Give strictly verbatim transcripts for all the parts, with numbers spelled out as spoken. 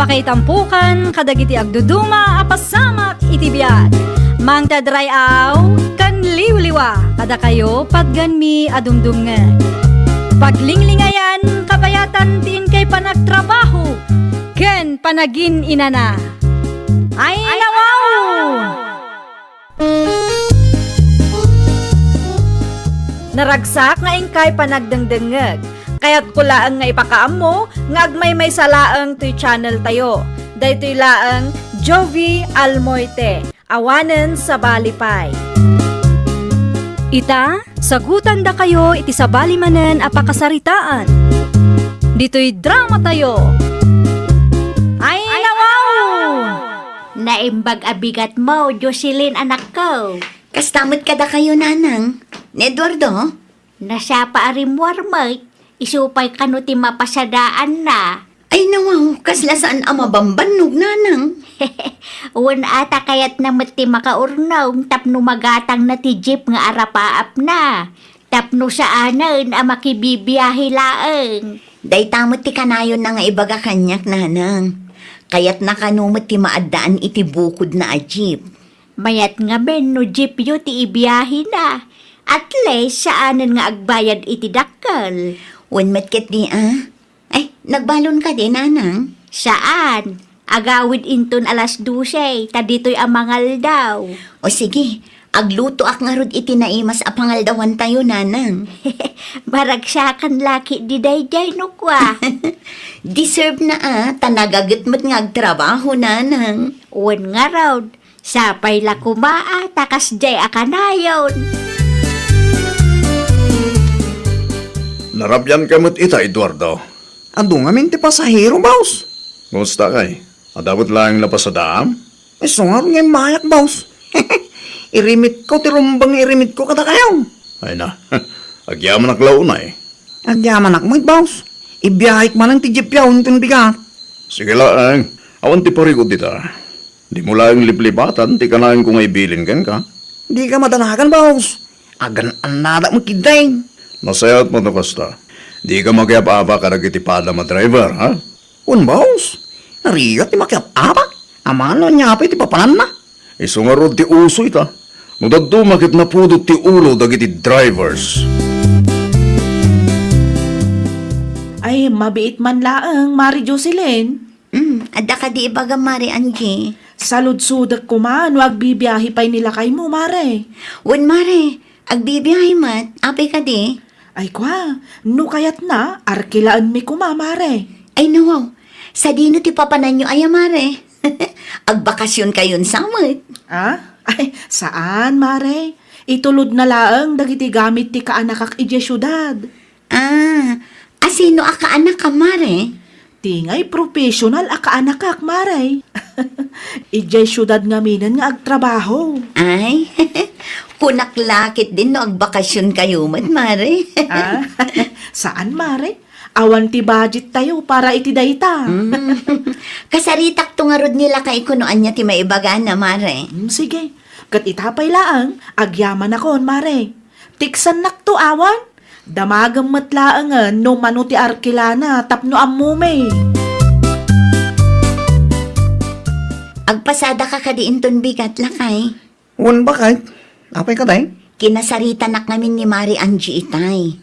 Pakaitampukan kadagiti agduduma a pasamak iti biag. Mangted ray-aw ken liwliwa kadakayo patganmi a dumdumngeg. Paglinglingayan, kabayatan ti inkay panagtrabaho ken panagin-inana. Ay, nawaw! Naragsak nga inkay panagdengdengngeg. Kayatko laeng nga ipakaammo nga agmaymaysa laeng toy channel tayo. Daytoy laeng Jovie Almoite, awanen sabali pay. Ita, sagutandakayo iti sabali manen a pakasaritaan. Ditoy drama tayo. Ay, nawaw! Naimbag a bigatmo, Jocelyn, anakko. Kasta met kadakayo, nanang. Ni Eduardo? Nasapa a rimmuar met, isu pay kano ti mapasadaanna. Ay, nawaw, kasla saan a mabambannog, nanang. Wen, ata kayatna met ti makaurnong tapno magatangna ti jeep nga arapaapna. Tapno saanen a makibibiahe laeng. Dayta met ti kanayonna nga ibaga kaniak, nanang. Kayatna kano met ti maaddaan iti bukodna a jeep. Mayat ngamin no jeepyo ti ibiahena. At least, saanen nga agbayad iti dakkel. Wen met ketdi a. Ay, nagbalon kadi, nanang? Saan. Agawid inton alas dose, ta ditoy a mangaldaw. O sige, aglutoak ngarud iti naimas a pangaldawantayo, nanang. Maragsakan la ketdi daydiay no kua. Deserve na a, ta nagaget met nga agtrabaho, nanang. Wen ngarud, sapay la koma a ta kasdiay a kanayon. Narabian ka met ita, Eduardo. Adu ngamin ti pasahero, boss. Kumusta kay? Adda met laeng napasadaam? Isu ngarud nga immayak, boss. Irimitko ti rumbeng nga irimitko kadakayo. Ay na, agyamanak la unay. Agyamanak met, boss. Ibiyahek manen ti jeepyo inton bigat. Sige laeng, awan ti parikut dita. Dimo laeng liplipatan ti kanaenko nga ibilin kenka. Dika madanagan, boss. Agan-annadak met ketdi. Nasayaat met no kasta. Dika makiap-apak kadagiti padam a driver, ha? Wen, boss. Narigat ti makiap-apak. Amangan no ania pay ti papananna. Isu ngarud ti uso ita. No dadduma ket napudot ti ulo dagiti drivers. Ay, mabiit man laeng, Mari Jocelyn. Mm, adda kadi ibagam, Mari Angie? Saludsodek koma no agbibiahe pay ni lakaymo, Mare. Wen, Mare, agbibiahe met. Apay kadi? Ay kua, no kayatna, arkilaenmi koma, Mare. Ay, nawaw. Sadino ti papananyo aya, Mare? Agbakasionkayon sa met. Ah? Ay, saan, Mare. Itulodna laeng dagiti gamit ti kaanakak idiay siudad. Ah, asino a kaanakam, Mare? Ti ngay professional a kaanakak, Mare. Idiay siudad ngaminen nga agtrabaho. Ay, kunak la ketdin no agbakasionkayo met, Mare. Ah, saan, Mare? Awan ti budget tayo para iti dayta. Mm. Kasaritakto ngarud ni lakayko no ania ti maibagana, Mare. Mm, sige. Ket ita pay laeng, agyamanakon, Mare. Tiksannakto awan? Damagem met laengen no mano ti arkilana tapno ammomi. Agpasadaka kadi inton bigat, lakay? Wen, baket. Apay kadi? Kinasaritanak ngamin ni Mari Angie itay.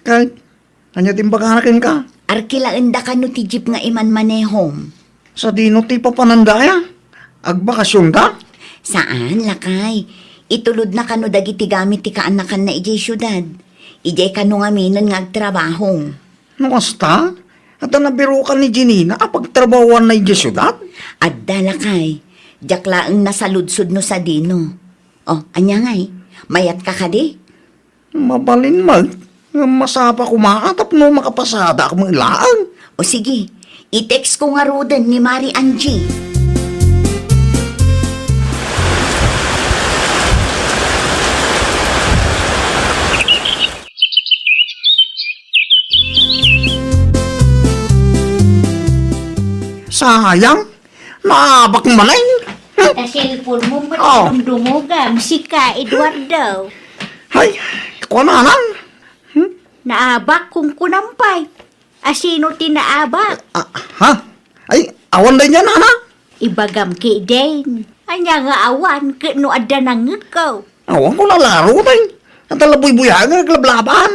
Ket ania ti imbagana kenka? Arkilaenda kano ti jeep nga imanmanehom. Sadino ti papananda aya? Agbakasionda? Saan, lakay. Itulodna kano dagiti gamit ti kaanakanna idiay siudad. Idiay kano ngaminen nga agtrabaho. No kasta, adda nabirukan ni Jenina a pagtrabahuanna idiay siudad? Adda, lakay. Diak laeng nasaludsod no sadino. O, ania ngay? Mayatka kadi? Mabalin met, ngem masapa koma a tapno makapasadaak met laeng. O sige, i-text ko ngaruden ni Mari Angie. Sayang, naabak manen. Ta cellphone mo, ba't Oh. dumdumugam? Sika, Eduardo. Hay, kuan anan. Hmm? Naabak, kunkunam pay. Asino ti naabak? Ah, ha? Ay, Awan daydiay, nana? Ibagam ketdin. Ania nga awan ket no adda nangngegko? Awan ko nalaro, tay. Adda la buybuyaen nga naglablabaan.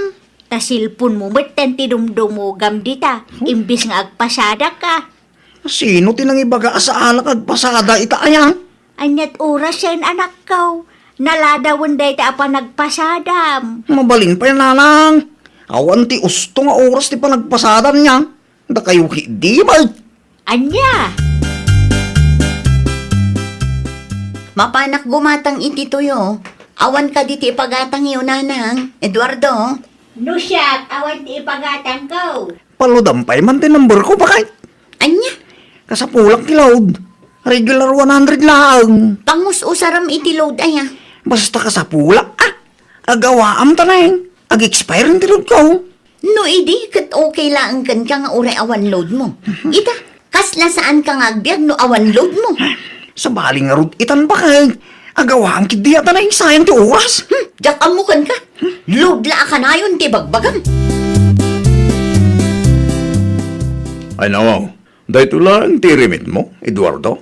Ta cellphone mo metten ti dumdumogam dita, hmm? Imbis nga agpasadaka. Sino ti nangibaga a saalak agpasada ita aya? Ania't orasen, anakko? Naladawen dayta a panagpasadam. Mabalin pay, nanang. Awan ti usto nga oras ti panagpasadam niya. Dakayo ketdi, bay. Ania? Mapanak gumatang iti tuyo. Awan kadi ti ipagatangyo, nanang, Eduardo? No siak, awan ti ipagatangko. Paludam pay man ti number ko, bakay. Ania? Kasapulak ti load. Regular one hundred laeng. Pangus-usaram iti load aya. Basta kasapulak, ah. Agawaam ta neng. Ag-expire ti load ko. No idi, ket okay laeng kenka nga uray awan load mo. Mhm. Ita, kasla saan ka nga agbiag no awan load mo. Sabali ngarud itan, bakay. Agawaam ketdi ata, neng, sayang ti oras. Hmm, diak ammo kenka. Load la a kanayon ti bagbagam. Ay, nawaw. Daytoy laeng ti irimit mo, Eduardo?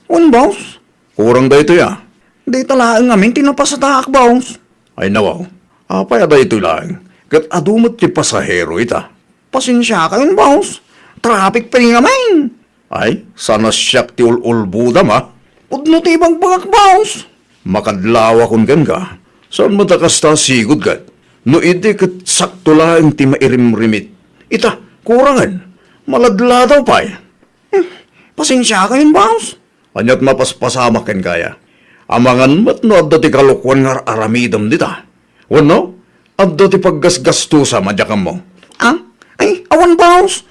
Wen, boss. Kurang daytoy, a. Dayta laeng ngamin ti napasadaak, boss. Ay, nawaw. Apay a daytoy laeng? Ket adu met ti pasahero ita. Pasensiakayon, boss. Traffic pay ngamin. Ay, saan a siak ti ul-ulbodam, a? Pudno ti ibagbagak, boss. Makadlawakon kenka. Saan met a kasta a sigud ket? No idi ket sakto laeng ti mairimrimit. Ita, kurangen. Maladladaw pay. Hmm, pasensiakayon, boss. Ania't mapaspasamak kenka aya? Amangan met no adda ti kalokuan nga ar-aramidem dita. Wenno, adda ti paggasgastusam a diak ammo. Ah? Ay, awan, boss.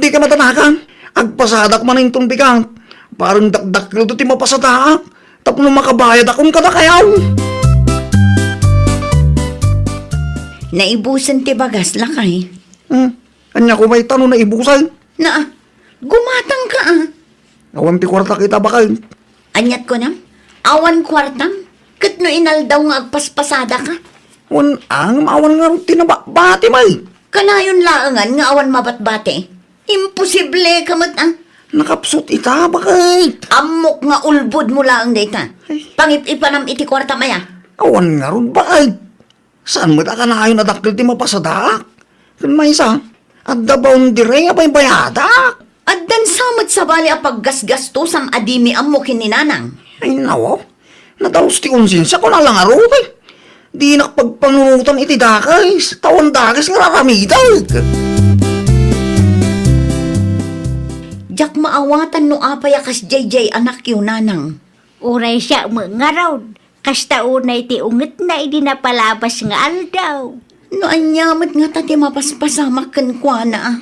Dika matanakan. Agpasadak man inton bigat. Parang dakdakkel ti mapasadaak. Tapno makabayadakon kadakayo. Naibusen ti bagas, lakay. Hmm. Ania ko mayta no naibusen? Naa, gumatang ka, a. Awan ti kuartak ita, bakay. Ania't kunam? Awan kuartam? Ket no inaldaw nga agpaspasadaka? Wen, a, ngem awan ngarud ti nabati, may. Kanayon laengan nga awan mabatbati. Imposible ka met, a. Nakapsut ita, bakay. Ammok nga ulbod mo laeng dayta. Ay. Pangip-ipanam iti kuartam aya. Awan ngarud, bakay. Saan met a kanayon a dakkel ti mapasadaak? Ken maysa, adda boundary a baybayadak. Addan sa met sabali a paggasgastusam a dimi ammo ken ni Nanang. Ay, nawaw. Nadalus ti konsensiak, kuna la ngarud, eh. Dinak pagpanunotan iti dakes, ta awan dakes nga ar-aramidek. Diak maawatan no apay a kasdiay diay anakyo, Nanang. Uray siak met ngarud, kasta unay ti ungetna idi napalabas nga aldaw. No ania met ngata ti mapaspasamak kenkuana, a?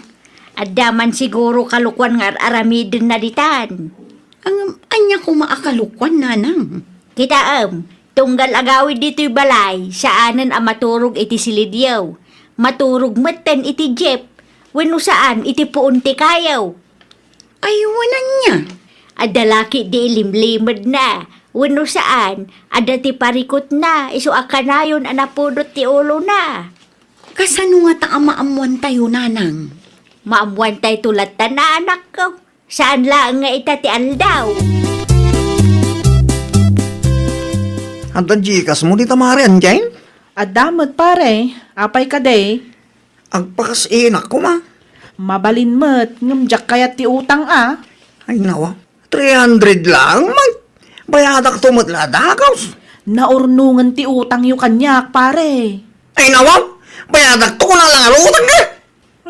Adda man siguro kalokuan nga ar-aramidenna ditan. Ngem ania koma a kalokuan, Nanang? Kitaem, tunggal agawid ditoy balay, saanen a maturog iti silidyo. Maturog metten iti jeep, wenno saan iti puon ti kayo. Ay, wen ania? Adda la ketdi ilimlimedna, wenno saan, adda ti parikutna, isu a kanayon a napudot ti ulona. Kasano ngata a maammoantayo, Nanang? Maammoantayto latta, anakko. Saan laeng nga ita ti aldaw. Adda Gcash mo dita, Mare, andiay? Adda met, pare. Apay kadi? Agpakas-inak koma. Mabalin met, ngem diak kayat ti utang, a. Ay, nawa. Three hundred lang, man. Bayadakto met la a dakes. Naurnongen ti utangyo kaniak, pare. Ay, nawa. Bayadakto, kuna la nga utang, eh.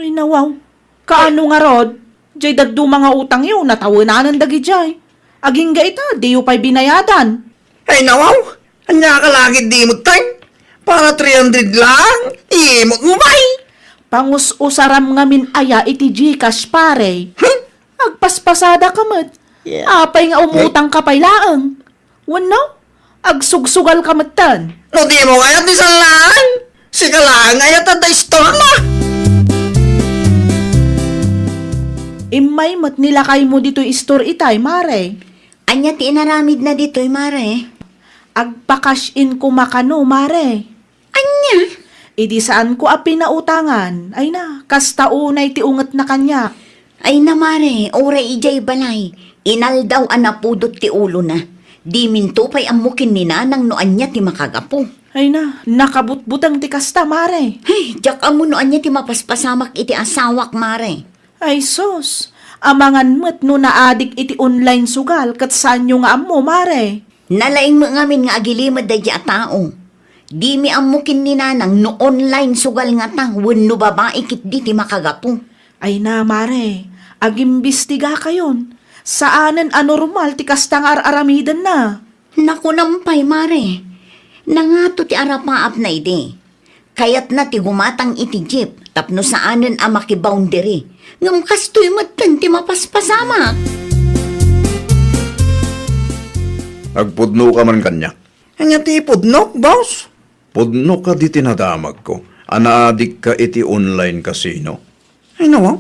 Ay, nawaw. Kaano ngarud? Jay dadduma nga utangyo, natawenanan dagidiay. Agingga ita, diyo pay binayadan. Ay, nawaw. Ania ka lagid di met, tay? Para three hundred lang, imot mo, bay. Pangus-usaram ngamin aya iti Gcash, pare. Hmm? Agpaspasada ka met. Yeah. Apay nga umutang ka pay laeng. Wenno, agsugsugal ka metten. No di mo kayat ti sallaan, sika laeng aya ta da istorna. Immay met ni lakaymo ditoy istor itay, Mare. Ania ti inaramidna ditoy, Mare? Agpa-cash in koma kano, Mare. Ania? Idi saanko a pinautangan, ay na, kasta unay ti ungetna kaniak. Ay na, mare, uray idiay balay, inaldaw a napudot ti ulona. Diminto pay ammo ken ni nanang no ania ti makagapu. Ay na, nakabutbuteng ti kasta, mare. Ay, diak ammo no ania ti mapaspasamak iti asawak, mare. Ay sus, amangan met no naadik iti online sugal ket saanyo nga ammo, mare. Nalaing met ngamin nga agilimed daydi a tao. Dimi ammo ken ni nanang no online sugal ngata wenno babai ketdi ti makagapu. Ay na, mare, agimbistigakayon. Saanen a normal ti kasta nga ar-aramidenna. Nakunam pay, mare. Nangato ti arapaapna idi. Kayatna ti gumatang iti jeep tapno saanen a makiboundary. Ngem kastoy metten ti mapaspasamak. Agpudnoka man kaniak. Ania ti pudnok, boss? Pudno kadi ti nadamagko a naadikka iti online casino. Ay, nawa?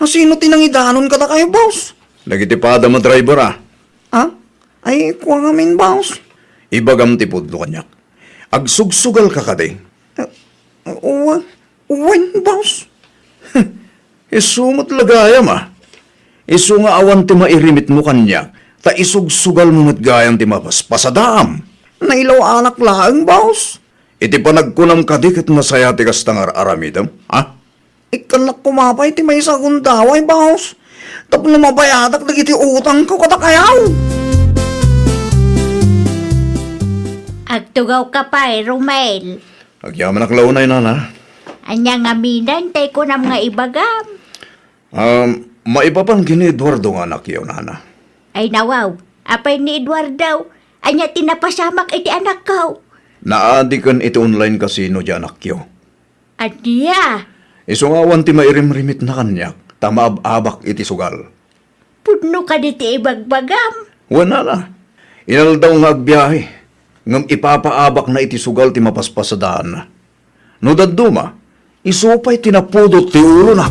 Asino ti nangidanon kadakayo, boss? Dagiti padam a driver, a. Ah? Ay, kua ngamin, boss. Ibagam ti pudno kaniak. Agsugsugalka kadi? Eh, wen, wen, boss. Isu met la gayam, a. Isu nga awan ti mairimitmo kaniak, ta isugsugalmo met gayam ti mapaspasadaam. Nailaw-anak laeng, boss. Iti panagkunam kadi ket nasaya ti kasta nga ar-aramidem, a? Ikkannak koma pay ti maysa a gundaway, boss. Tapno mabayadak dagiti utangko kadakayo. Agtugawka pay, Romel. Agyamanak la unay, nana. Ania ngamin tay kunam nga ibagam? Um, maipapan ken ni Eduardo nga anakyo, nana. Ay nawaw, apay ni Eduardo? Ania ti napasamak iti anakko? Naadiken iti online casino ti anakyo. Ania? Isu nga awan ti mairimrimitna kaniak, ta maab-abak iti sugal. Pudno kadi ti ibagbagam? Wen, nana. Inaldaw nga agbiahe, ngem ipapaabakna iti sugal ti mapaspasadaanna. No dadduma, isu pay ti napudot ti ulona.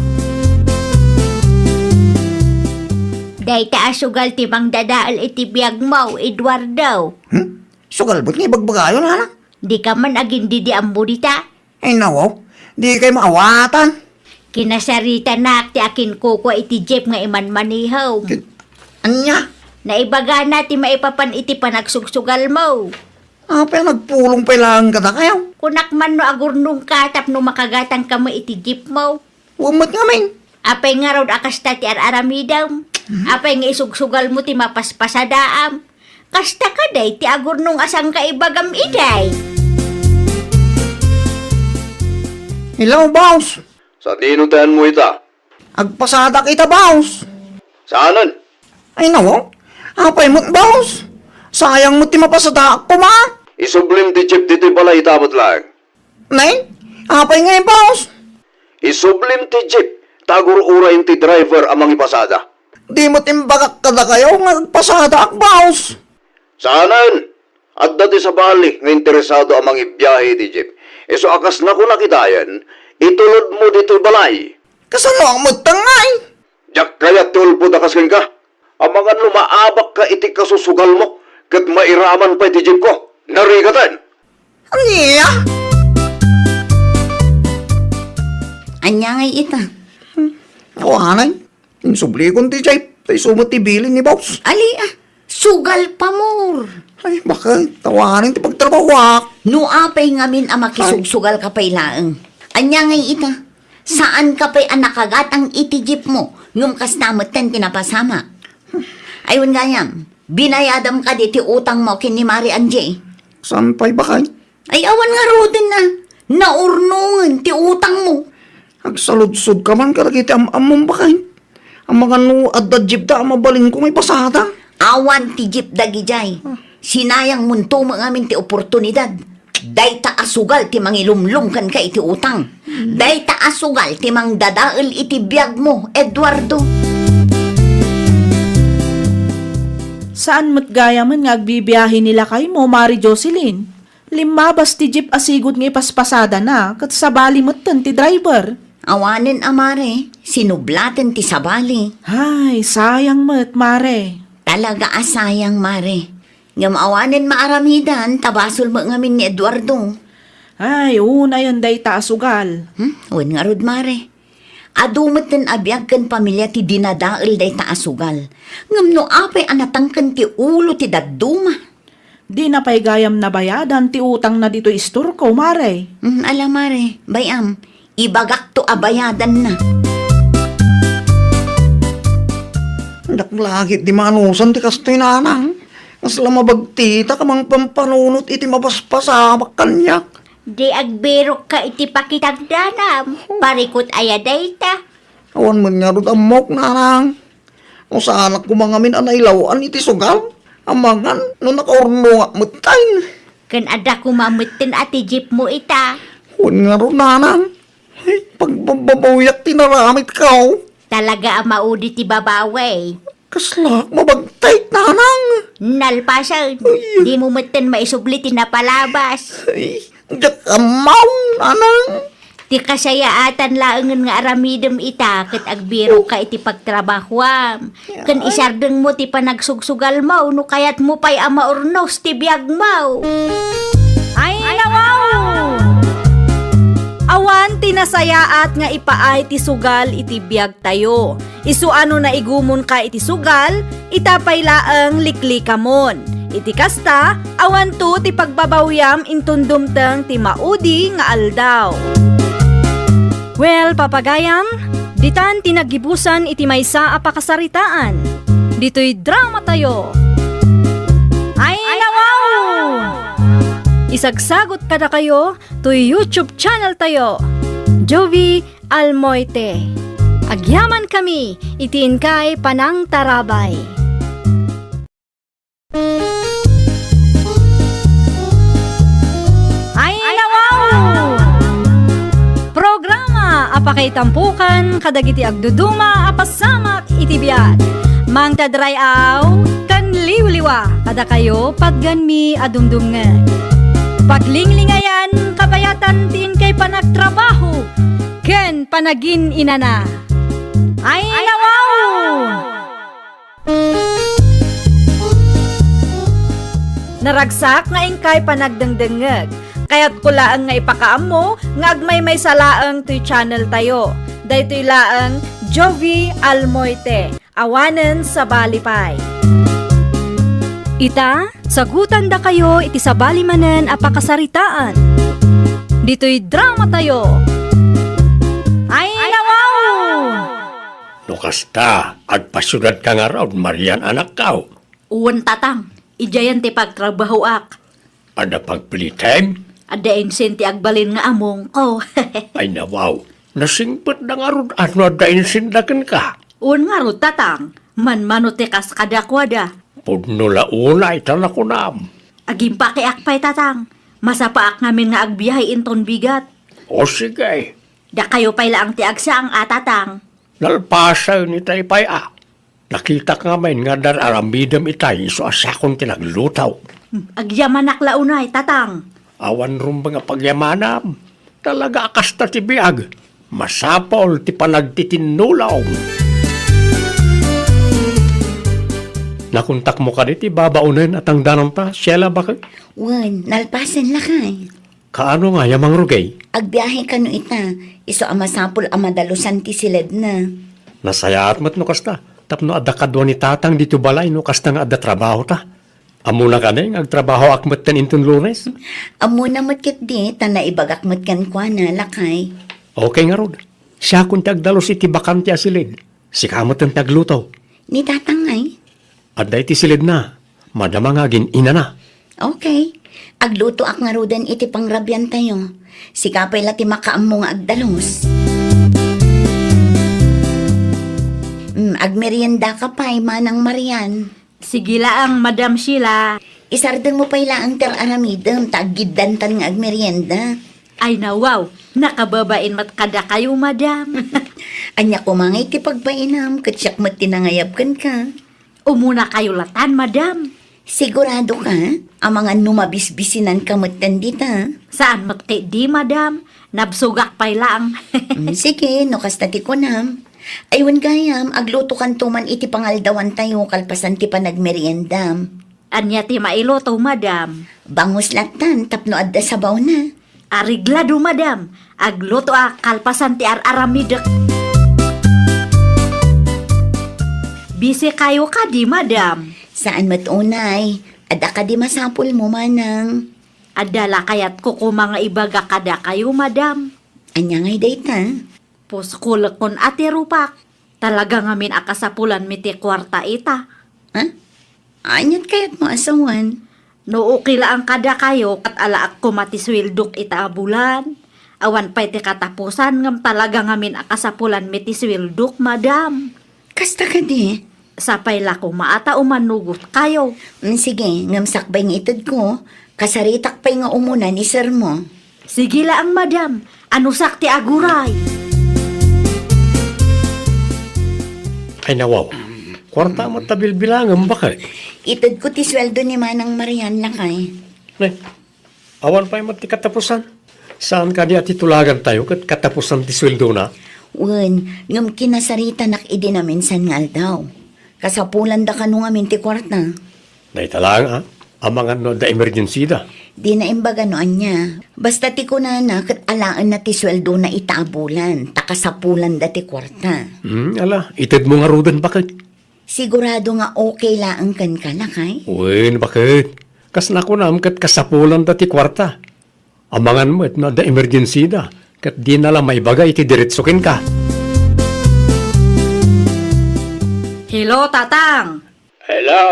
Dayta a sugal ti mangdadael iti biagmo, Eduardo. Hmm? Sugal met nga ibagbagayo, nana? Dika man agindidi ammo dita? Ay, nawaw, dikay maawatan. Kinasaritanak ti akinkukua iti jeep nga imanmanihom. Ti-, ania? Naibagana ti maipapan iti panagsugsugalmo. Apay a nagpulong pay laeng kadakayo? Kunak man no agurnongka tapno makagatangka met iti jeepmo. Wen met ngamin. Apay ngarud a kasta ti ar-aramidem? Hmm? Apay nga isugsugalmo ti mapaspasadaam? Kasta kadi ti agurnong a sangkaibagam idiay? Hello, boss. Sadino ti ayanmo ita? Agpasadak ita, boss. Saanen? Ay, nawaw. Apay met, boss? Sayang met ti mapasadaak koma. Isublim ti jeep ditoy balay ita met laeng. Nay, apay ngay, boss? Isublim ti jeep, ta agur-urayen ti driver a mangipasada. Di met imbagak kadakayo nga agpasadaak, boss. Saanen, adda ti sabali nga interesado a mangibiahe iti jeep. Isu a kas nakunak idiayen, itulodmo ditoy balay. Kasano a met ngay? Diak kayat ti ulpod a kas kenka. Amangan no maabakka iti kasusugalmo ket mairaman pay ti jeepko. Narigaten! Ania? Ania ngay ita? Hmm, awanen. Insublikon ti jeep, ta isu met ti bilin ni boss. Ali, a, sugal pamor. Ay, bakit? Awanen ti pagtrabahoak. No apay ngamin a makisugsugalka pay laeng. Ania ngay ita? Saanka pay a nakagatang iti jeepmo, ngem kasta metten ti napasamak. Ay, wen gayam, binayadam kadi ti utangmo ken ni Mari Angie? Saan pay, baket? Ay, awan ngaruden a. Naurnongen ti utangmo. Agsaludsodka man kadagiti am-ammom, baket. Amangan no adda jeepda a mabalinko nga ipasada. Awan ti jeep dagidiay. Ah. Sinayangmonto met ngamin ti oportunidad. Dayta a sugal ti mangilumlom kenka iti utang. Dayta a sugal ti mangdadael iti biagmo, Eduardo. Saan met gayamen nga agbibiahe ni lakaymo, Mari Jocelyn? Limmabas ti jeep a sigud nga ipaspasadana ket sabali metten ti driver. Awanen a, mare, sinublaten ti sabali. Ay, sayang met, mare. Talaga a sayang, mare. Ngem awanen maaramidan, ta basol met ngamin ni Eduardo. Ay, unayen dayta a sugal. Hmm? Wen ngarud, mare. Adu metten a biag ken pamilia ti dinadael dayta a sugal. Ngem no apay a natangken ti ulo ti dadduma? Dina pay gayam nabayadan ti utangna ditoy istorko, Mare. Mm, ala, Mare, bay-am, ibagakto a bayadanna. Dakla ket di manusan ti kastoy, Nanang. Kasla mabagtitak a mangpampanunot iti mapaspasamak kaniak. Di agbirokka iti pakitagdanam. Parikut aya dayta? Awan met ngarud ammok, Nanang. No saanak koma ngamin a nailaw-an iti sugal, amangan no nakaurnongak metten. Ken adda koma metten a ti jeepmo ita? Wen ngarud, Nanang. Ay, pagbababawiak ti naramidko. Talaga a maudi ti babawi. Kaslak mabagtik, Nanang. Nalpasen, ay, dimo metten maisubli ti napalabas. Ay, diak ammo, Nanang. Ti kasayaatan laengen nga aramidem ita ket agbirokka iti pagtrabahoam. Ken isardengmo ti panagsugsugalmo no kayatmo pay a maurnos ti biagmo. Ay, nawaw! Awan ti nasayaat nga ipaay ti sugal iti biagtayo. Isu a no naigumonka iti sugal, ita pay laeng liklikamon. Iti kasta, awanto ti pagbabawiam inton dumteng ti maudi nga aldaw. Well, papagayam, ditan ti naggibusan iti maysa a pakasaritaan. Ditoy dramatayo. Ay, nawaw! Isagsagot kadakayo toy YouTube channel tayo, Jovie Almoite. Agyamankami iti inkay panangtarabay. Ay, nawaw! Programa a pakaitampokan kadagiti agduduma a pasamak iti biag. Mangtadray-aw ken liwliwa kadakayo patganmi a dumdumngeg. Paglinglingayan, kabayatan ti inkay panagtrabaho ken panagin-inana. Ay, nawaw! Naragsak nga inkay panagdengdengngeg. Kayatko laeng nga ipakaammo nga agmaymaysa laeng toy channel tayo. Daytoy laeng Jovie Almoite. Awanen sabali pay. Ita, sagutandakayo iti sabali manen a pakasaritaan. Ditoy dramatayo. Ay, nawaw! No kasta, agpasiudadka ngarud, Marian, anakko. Wen, Tatang, idiayen ti pagtrabahoak. Adda pagpilitem? Adda insin ti agbalin nga amongko. Ay, nawaw. Nasingpetda ngarud a no adda insinda kenka. Wen ngarud, Tatang. Manmano ti kas kadakuada. Pudno la unay ta nakunam. Agimpakiak pay, Tatang. Masapaak ngamin nga agbiahe inton bigat. O, sige. Dakayo pay laeng ti agsang a, Tatang. Nalpasen itay pay a. Nakitak ngamin nga adda aramidem itay isu a siakon ti nagluto. Hmm, agyamanak la unay, Tatang. Awan rumbeng a pagyamanam. Talaga a kasta ti biag. Masapul ti panagtitinnulong. Nakontakmo kadi ti babaonen a tangdananta, Sheila, baket? Wen, nalpasen, lakay. Kaano nga ya, Mang Rugay? Agbiahe kano ita, isu a masapul a madalusan ti siledna. Nasayaat met no kasta, tapno adda kadua ni Tatang ditoy balay no kasta nga adda trabahota. Ammona kadi nga agtrabahoak metten inton Lunes? Ammona met ketdi, ta naibagak met kenkuana, lakay. Okay ngarud. Siakon ti agdalus iti bakante a siled. Sika metten ti agluto. Ni Tatang ngay? Adda iti siledna. Madama nga agin-inana. Okay. Aglutoak ngaruden iti pangrabiantayo. Sika pay la ti makaammo nga agdalus. Mm, agmeriendaka pay, Manang Marian. Sige laeng, Madam Sheila. Isardengmo pay laeng ti ar-aramidem, ta aggiddantan nga agmerienda. Ay, nawaw, nakababain met kadakayo, Madam. Ania koma ngay ti pagbainam, ket siak met ti nangayab kenka. Umunakayo latan, Madam. Sigurado ka? Amangan no mabisbisinanka metten dita. Saan met ketdi, Madam. Nabsogak pay laeng. Mm, sige, no kasta ti kunam. Ay, wen gayam, aglutokanto man iti pangaldawantayo kalpasan ti panagmeriendam. Ania ti mailuto, Madam? Bangus latan tapno adda sabawna. Areglado, Madam. Aglutoak kalpasan ti ar-aramidek. Busy kayo kadi, madam? Saan met unay. Adda kadi masapulmo, manang? Adda la kayatko koma nga ibaga kadakayo, madam. Ania ngay dayta? Puskolekon a ti rupak. Talaga ngamin a kasapulanmi ti kuarta ita. Ha? Aniat kayatmo a sawen? No okay laeng kadakayo, ket alaak koma ti sueldok ita a bulan. Awan pay ti katapusan, ngem talaga ngamin a kasapulanmi ti sueldok, madam. Kasta kadi? Sapay la koma a ta umanugot kayo. Mm, sige, ngem sakbay nga itedko, kasaritak pay nga umuna ni sir mo. Sige laeng, madam. Anusak ti aguray. Ay, nawaw. Kuarta met ta bilbilangem, baket. Itedko ti sueldo ni Manang Marian, lakay. Ne, awan pay met ti katapusan. Saan kadi a ti tulagantayo ket katapusan ti sueldona? Wen, ngem kinasaritanak idi naminsan nga aldaw. Kasapulanda kano ngamin ti kuarta. Dayta laeng, a. Amangan no adda emergency da. Dina imbaga no ania. Basta ti kunana ket alaenna ti sueldona ita a bulan, ta kasapulanda ti kuarta. Hmm, ala, itedmo ngaruden, baket. Sigurado nga okay laeng kenka, lakay? Wen, baket. Kas nakunam ket kasapulanda ti kuarta. Amangan met no adda emergency da, ket dina la maibaga iti diretso kenka. Hello, Tatang. Hello.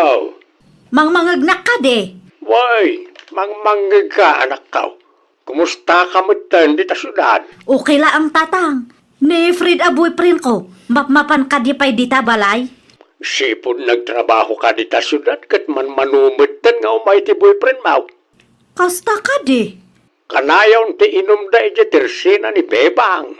Mangmangegnak kadi? Wen, mangmangegka, anakko. Kumusta ka metten dita siudad? Okay laeng, Tatang. Ni Fred a boyfriend ko, mapmapan kadi pay dita balay? Sipud nagtrabaho ka dita siudad ket manmano metten nga umay ti boyfriend mo. Kasta kadi? Kanayon ti inumda idiay tersena ni Bebang.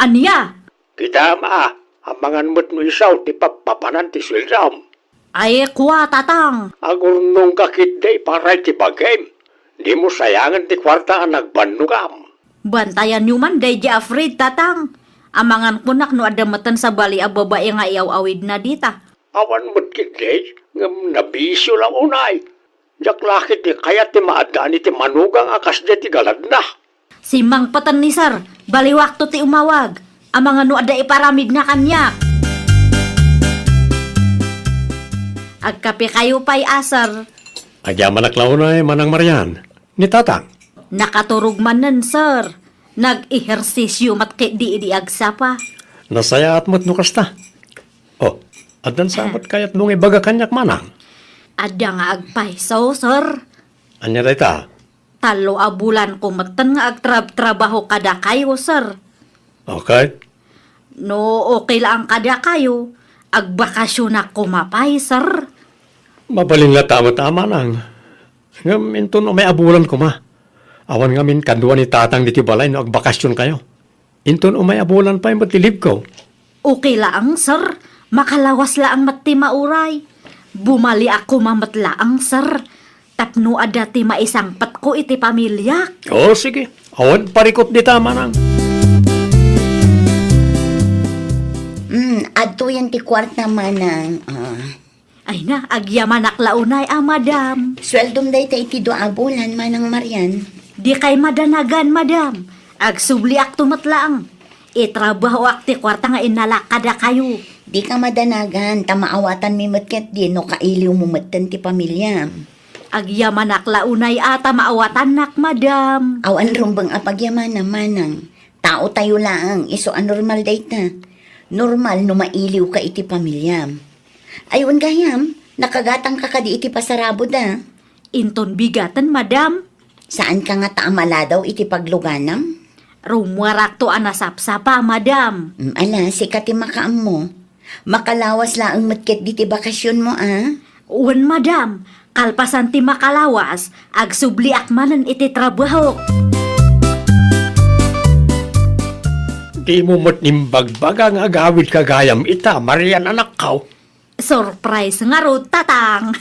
Ania? Kitam a, amangan met no isu ti pappapanan ti sueldom. Ay, kua, Tatang. Agurnongka ketdi para iti bagim. Dimo sayangen ti kuarta a nagbannogam. Bantayanyo man daydi a Fred, Tatang. Amangan kunak no adda metten sabali a babai nga iyaw-awidna dita. Awan met ketdi, ngem nabisio la unay. Diak la ketdi kayat ti maaddaan iti manugang a kasdiay ti galadna. Simmangpeten ni Sir, baliwakto ti umawag. Amangan no adda iparamidna kaniak. Agkapekayo pay a, Sir. Agyamanak la unay, Manang Marian. Ni Tatang? Nakaturog manen, Sir. Nag-ehersisyo met ketdi idi agsapa. Nasayaat met no kasta. Oh, addan sa met kayatmo nga ibaga kaniak, Manang? Adda nga agpayso, Sir. Ania dayta? Tallo a bulanko metten nga agtrab-trabaho kadakayo, Sir. Okay. No okay laeng kadakayo, agbakasyonak koma pay, Sir. Mabalin latta met a, Manang. Ngem inton umay a bulan koma, awan ngamin kadua ni Tatang ditoy balay no agbakasionkayo. Inton umay a bulan pay met ti leave-ko. Okay laeng, Sir. Makalawas laeng met ti mauray. Bumaliak koma met laeng, Sir. Tapno adda ti maisangpetko iti pamiliak. O, sige. Awan parikut dita, Manang. Hmm, adtoyen ti kuarta, Manang. Ah. Ay na, agyamanak la unay a, madam. Sueldom dayta iti dua a bulan, Manang Marian. Dikay madanagan, madam. Agsubliakto met laeng. Itrabahoak ti kuarta nga innalak kadakayo. Dika madanagan, ta maawatanmi met ketdi no kailiwmo metten ti pamiliam. Agyamanak la unay a ta maawatannak, madam. Awan rumbeng a pagyamanan, Manang. Taotayo laeng, isu a normal dayta. Normal no mailiwka iti pamiliam. Ay, wen gayam, nakagatangka kadi iti pasarabod a? Inton bigaten, madam. Saanka ngata a maladaw iti pagluganam? Rummuarakto a nasapsapa, madam. Mm, ala, sika ti makaammo. Makalawas laeng met ketdi ti bakasionmo a? Wen, madam. Kalpasan ti makalawas, agsubliak manen iti trabahok. Dimo met imbagbaga nga agawidka gayam ita, Marian, anakko. Surprise ngarud, Tatang.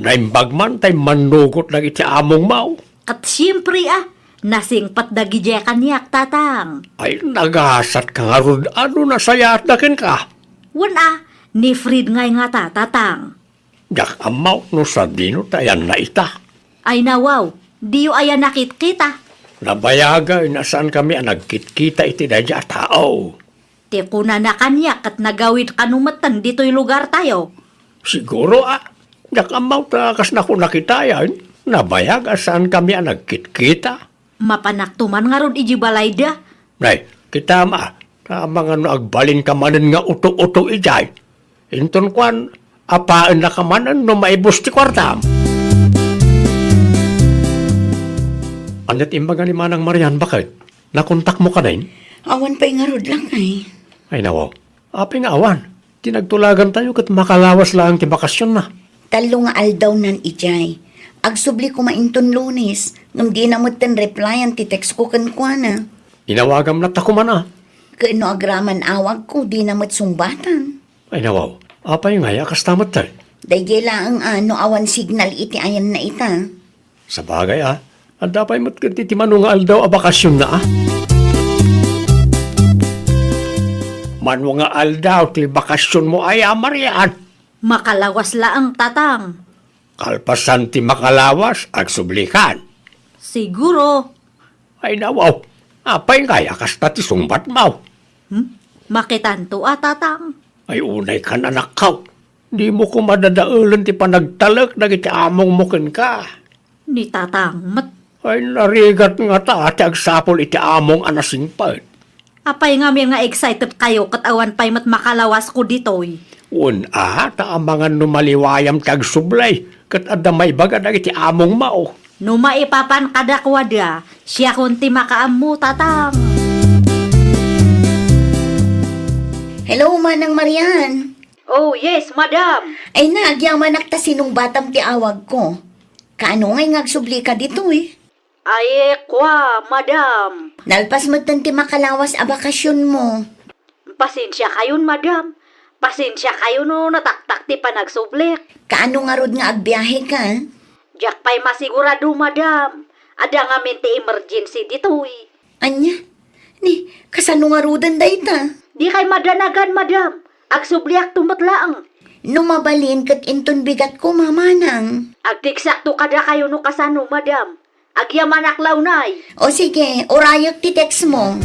Naimbag man ta immanugot dagiti amongmo. Ket siempre a, nasingpet dagidiay kaniak, Tatang. Ay, nagasatka ngarud a no nasayaatda kenka. Wen a, ni Fred ngay ngata, Tatang. Diak ammo no sadino ti ayanna ita. Ay, nawaw, diyo aya nakitkita? Nabayagay a saankami a nagkitkita iti daydiay a tao. Ti kunana kaniak ket nagawid kano metten ditoy lugartayo. Siguro a, diak ammo ta kas nakunak itayen, nabayag a saankami a nagkitkita. Mapanakto man ngarud idiay balayda. Nay, kitam a, ta amangan no agbalinka manen nga uto-uto idiay. Inton kuan, apaennaka manen no maibus ti kuartam. Ania ti imbaga ni Manang Marian, baket? Nakontakmo kadin? Awan pay ngarud, lakay. Ay, nawaw. Apay nga awan? Ti nagtulagantayo ket makalawas laeng ti bakasionna. Tallo nga aldawnan idiay. Agsubli koma inton Lunes, ngem dina metten replyan ti text ko kenkuana. Inawagam latta koma a. Ken no agraman awagko, dina met sungbatan. Ay, nawaw. Apay ngay a kasta metten? Daydiay laeng a no awan signal iti ayanna ita. Sabagay a, adda pay met ket ti mano nga aldaw a bakasionna a. Mano nga aldaw ti bakasionmo aya, Marian? Makalawas laeng, Tatang. Kalpasan ti makalawas, agsublikan. Siguro. Ay, nawaw. Apay ngay a kasta ti sungbatmo? Hmm? Makitanto a, Tatang. Ay, unay kan, anakko. Dimo koma dadaelen ti panagtalek dagiti amongmo kenka. Ni Tatang met. Ay, narigat ngata ti agsapul iti among a nasingpet. Apay ngamin nga excited kayo ket awan pay met makalawasko ditoy? Wen a, ta amangan no maliwayam ti agsubli, ket adda maibaga dagiti amongmo. No maipapan kadakuada, siakon ti makaammo, Tatang. Hello, Manang Marian. Oh, yes, madam. Ay na, agyamanak ta sinungbatam ti awagko. Kaano ngay nga agsublika ditoy? Ay, kua, madam. Nalpas metten ti makalawas a bakasionmo. Pasensia kayon, madam. Pasensia kayo no nataktak ti panagsublik. Kaano ngarud nga agbiaheka? Diak pay masigurado, madam. Adda ngamin ti emergency ditoy. Ania? Ni, kasano ngaruden dayta? Dikay madanagan, madam. Agsubliakto met laeng. No mabalin ket inton bigatko, Manang. Agteksakto kadakayo no kasano, madam. Agyamanak la unay. O sige, urayek ti textmo.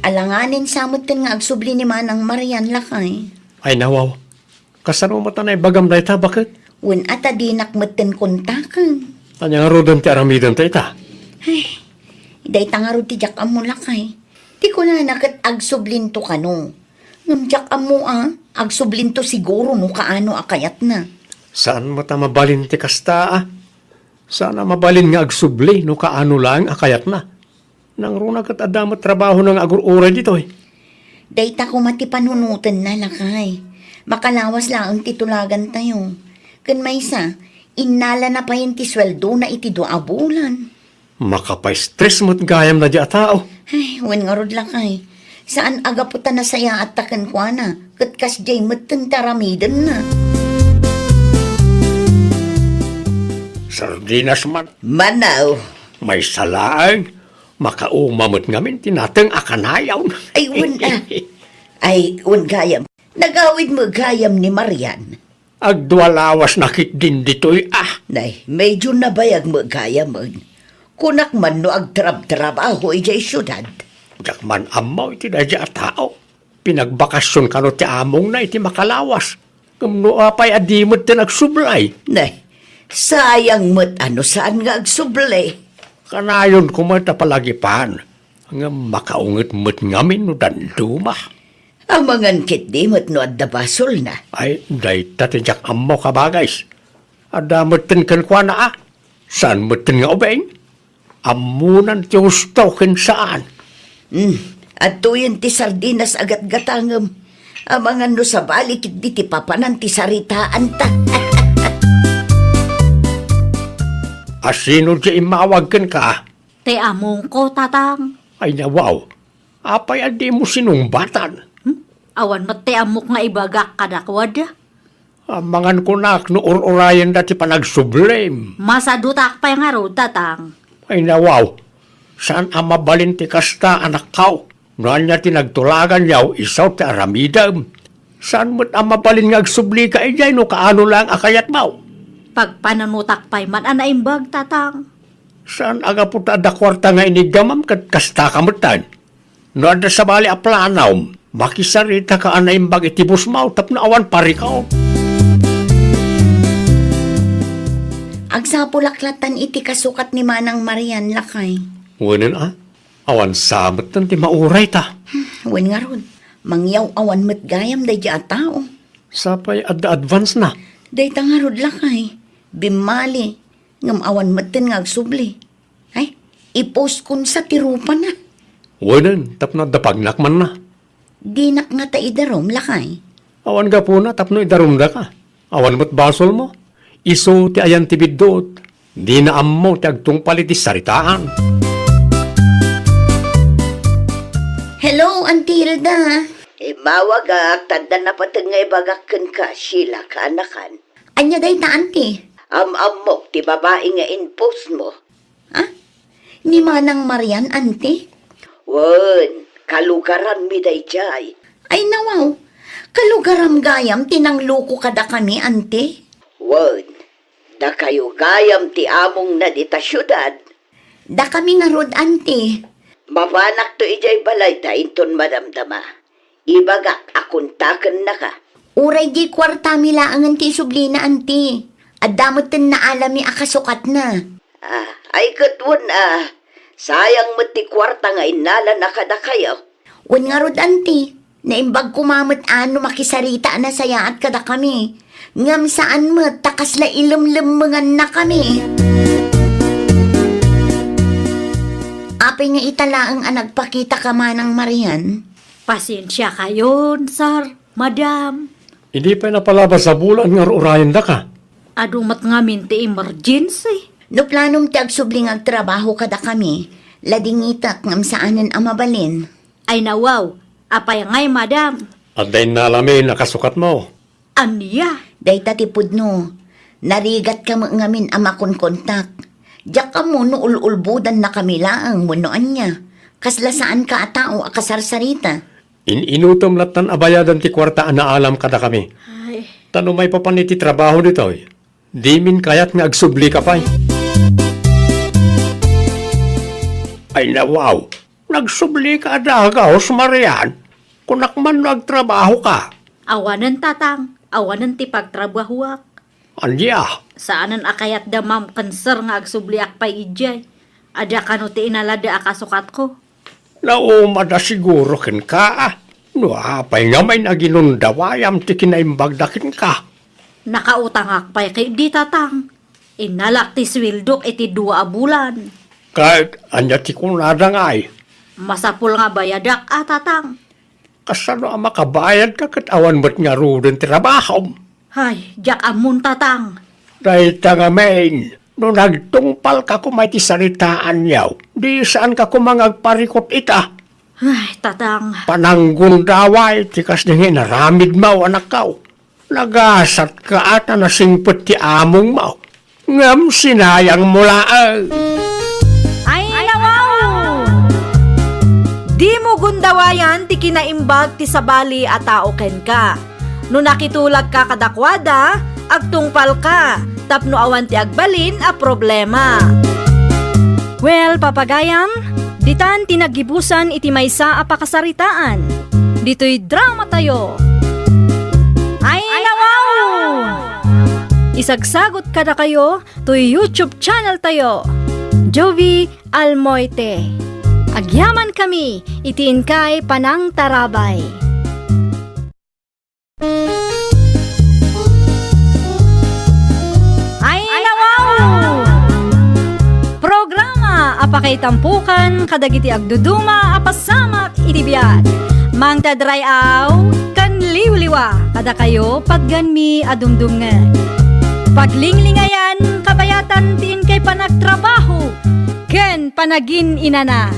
Alanganin sa metten nga agsubli ni Manang Marian, lakay. Ay, nawaw. Kasano met a naibagam dayta, baket? Wen a ta dinak metten kontaken. Ania ngaruden ti aramidenta ita? Ay, dayta ngarud ti diak ammo, lakay. Ti kunana ket agsublinto kano. Ngem diak ammo a, agsublinto siguro no kaano a kayatna. Saan met a mabalin ti kasta a? Saan a mabalin nga agsubli no kaano laeng a kayatna? Nangruna ket adda met trabahona nga agur-uray ditoy. Dayta koma ti panunotenna, lakay. Makalawas laeng ti tulagantayo. Ken maysa, innalana payen ti sueldona iti dua a bulan. Makapaistres met gayam daydiay a tao. Ay, wen ngarud, lakay. Saan a gapu ta nasayaatta kenkuana, ket kasdiay metten ti aramidenna. Sardinas man. Manaw. Maysa laeng, makauma met ngamin ti nateng a kanayon. Ay, wen a. Ay, wen gayam. Nagawid met gayam ni Marian. Agdua lawas na ketdin ditoy a. Nay, medyo nabayag met gayamen. Kunak man no agtrabtrabaho idiay siudad. Diak man ammo iti daydiay a tao. Pinagbakasion kano ti amongna iti makalawas. Ngem no apay a di metten agsublay? Nay, sayang met a no saan nga agsubli. Kanayon koma ta palagipan. Ngem makaunget met ngamin no danduma. Amangan ketdi met no adda basolna. Ay, dayta ti diak ammo, kabagis. Adda metten kenkuana a. Saan metten nga ubing? Ammonan ti husto ken saan. Hmm, adtoyen ti sardinas a gatgatangem. Amangan no sabali ketdi ti papanan ti saritaanta. Asino ti immawag kenka? Ti amongko, Tatang. Ay, nawaw. Apay a dimo sinungbatan? Hmm? Awan met ti ammok nga ibagak kadakuada. Amangan kunak no ur-urayenda ti panagsublim. Masadutak pay ngarud, Tatang. Ay, nawaw. Saan a mabalin ti kasta, anakko. No ania ti nagtulaganyo, isu ti aramidem. Saan met a mabalin nga agsublika idiay no kaano laeng a kayatmo? Pagpananutak pay man a naimbag, Tatang. Saan a gapu ta adda kuarta nga iniggamam ket kasta ka metten. No adda sabali a planom, makisaritaka a naimbag iti busmaw tapno awan parikut. Agsapulak lattan iti kasukat ni Manang Marian, lakay. Wenen a, awan sa metten ti mauray ta. Wen ngarud, mangyaw-awan met gayam daydi a tao. Sapay adda advance na. Dayta ngarud, lakay, bimmali, ngem awan metten nga agsubli. Ay, i-post kon sa ti rupana. Wenen, tapno adda pagnak man na. Dinak ngata idarum, lakay. Awan gapuna tapno idarumdaka. Awan met basolmo. Isu ti ayan ti biddut. Dina ammo ti agtungpal iti saritaan. Hello, Auntie Hilda. Immawagak, ta adda napateg nga ibagak kenka, Sheila, kaanakan. Ania dayta, Auntie? Am-ammok ti babai nga in-post mo. Ah? Ni Manang Marian, Auntie? Wen, kalugaranmi daydiay. Ay, nawaw. Kalugaram gayam ti nangloko kadakami, Auntie? Wen, dakayo gayam ti amongna dita siudad. Dakami ngarud, Auntie. Mapanakto idiay balay ta inton madamdama. Ibagak a kontakennaka. Uray di kuartami laengen ti isublina, Auntie. Adda metten naalami a kasukatna. Ah, ay ket wen a, sayang met ti kuarta nga innalana kadakayo. Wen ngarud, Auntie, naimbag koma met a no makisarita a nasayaat kadakami. Ngem saan met ta kasla ilemlemmengannakami. Apay nga ita laeng a nagpakitaka, Manang Marian? Pasensiakayon, sir, madam. Idi pay napalabas a bulan nga ar-urayendaka? Adu met ngamin ti emergency. No planom ti agsubli nga agtrabaho kadakami, ladingitak ngem saanen a mabalin. Ay nawaw, apay ngay, madam? Adda innalamin a kasukatmo. Ania? Dayta ti pudno. Narigatka met ngamin a makonkontak. Diak ammo no ul-ulbodannakami laeng wenno ania. Kasla saanka a tao a kasarsarita. In-inutom lattan a bayadan ti kuarta a naalam kadakami. Ay. Ta no maipapan iti trabaho ditoy, dimin kayat nga agsublika pay. Ay, nawaw. Nagsublika a dagus, Marian. Kunak man no agtrabahoka. Awanen, tatang. Awanen ti pagtrabahoak. Ania? Saanen a kayatda, ma'am, ken sir, nga agsubliak pay idiay. Adda kano ti inalada a kasukatko? Naumada siguro kenka, a. No apay ngamin a ginundawayam ti kinaimbagda kenka? Nakautangak pay ketdi, tatang. Innalak ti sueldok iti dua a bulan. Ket ania ti kunada ngay? Masapul nga bayadak a, tatang. Kasano a makabayadka ket awan met ngaruden ti trabahom? Ay, diak ammon, tatang. Dayta ngamin, no nagtungpalka koma iti saritaanyo, di saanka koma nga agparikut ita. Ay, tatang. Pananggundaway ti kasdi nga inaramidmo, anakko. Nagasatka a ta nasingpet ti amongmo, ngem sinayangmo laeng. Ay, nawaw! Dimo gundawayan ti kinaimbag ti sabali a tao kenka. No nakitulagka kadakuada, agtungpalka tapno awan ti agbalin a problema. Well, papagayam, ditan ti naggibusan iti maysa a pakasaritaan. Ditoy dramatayo. Ay, nawaw! Isagsagot kadakayo toy YouTube channel tayo, Jovi Almoite. Agyaman kami iti inkay panangtarabay. Ay, nawaw! Programa a pakaitampokan kadagiti agduduma a pasamak iti biag. Mangted ray-aw ken liwliwa kadakayo, patganmi a dumdumngeg. Paglinglingayan, kabayatan ti inkay panagtrabaho ken panagin-inana.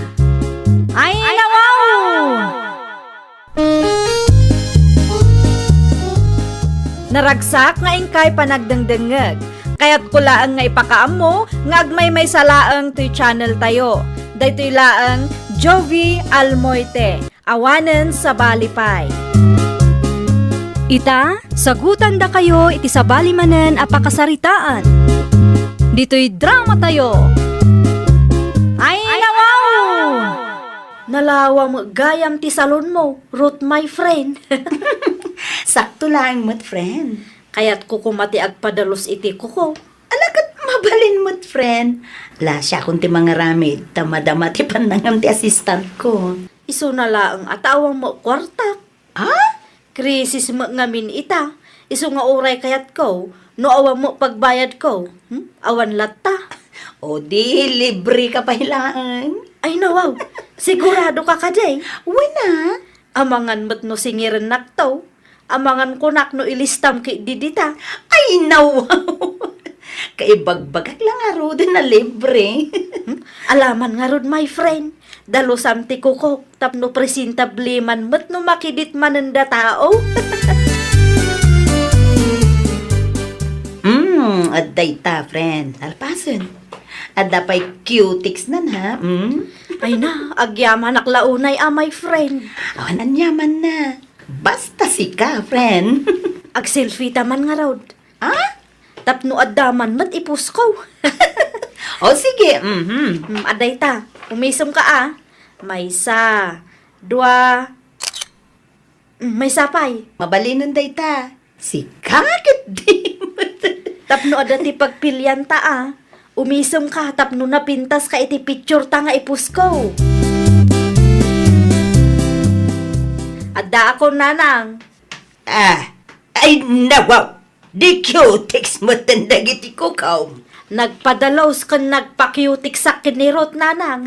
Ay, nawaw! Naragsak nga inkay panagdengdengngeg. Kayatko laeng nga ipakaammo nga agmaymaysa laeng toy channel tayo. Daytoy laeng Jovi Almoite, awanen sabali pay. Ita, sagutandakayo iti sabali manen a pakasaritaan. Ditoy dramatayo. Awan met gayam ti salonmo, Ruth, my friend. Sakto laeng met, friend. Kayatko koma ti agpadalus iti kuko. Ala, ket mabalin met, friend. Ala, siakon ti mangaramid, ta madama ti pannangam ti assistantko. Isuna laeng a ta awan met kuartak. Ah? Krisis met ngamin ita. Isu nga uray kayatko, no awan met pagbayadko, hmm? Awan latta. O di, libre ka pay laeng. Ay, nawaw. Sigurado ka kadi? Wen a. Amangan met no singirennakto. Amangan kunak no ilistam ket didita. Ay, nawaw. Kaibagbagak la ngaruden a libre. Hmm? Alaman ngarud, my friend. Dalusam ti kukok tapno presentable man met no makidit manen datao. Mm, adda ita, friend. Alpasen. Adda pay cutex nan, ha? Mm? Ay na, agyamanak la unay a, my friend. Awan aniamanna. Basta sika, friend. Agselfie ta man ngarud. Ah? Tapno adda man met ipusko. O, sige. Mhm. Hmm, adda ita. Umisem ka, a. Maysa, dua, hmm, maysa pay. Mabalinen dayta. Sika ket di. Tapno adda ti pagpilianta, a. Umisem ka tapno napintas ka iti picture ta nga ipusko. Addaakon, nanang. Ah, ay, nawaw. Di cutex metten dagiti kukom. Nagpadalus ken nagpa-cutex-ak ken ni Ruth, nanang.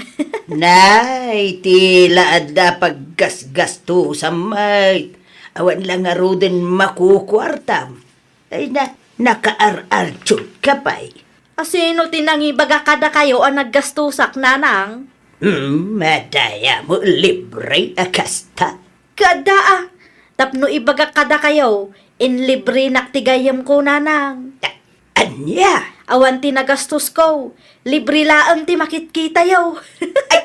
Nay, ti la adda paggasgastusam met. Awan la ngaruden makukuartam. Ay na, nakaar-artiud ka pay. A, sino ti nangibaga kadakayo a naggastusak, nanang? Hmm, madaya mo libre a kasta. Kaada, a. Tapno ibagak kadakayo, inlibrenak ti gayyemko, nanang. A-, ania? Awan ti nagastusko. Libre laeng ti makitkitayo. Ay,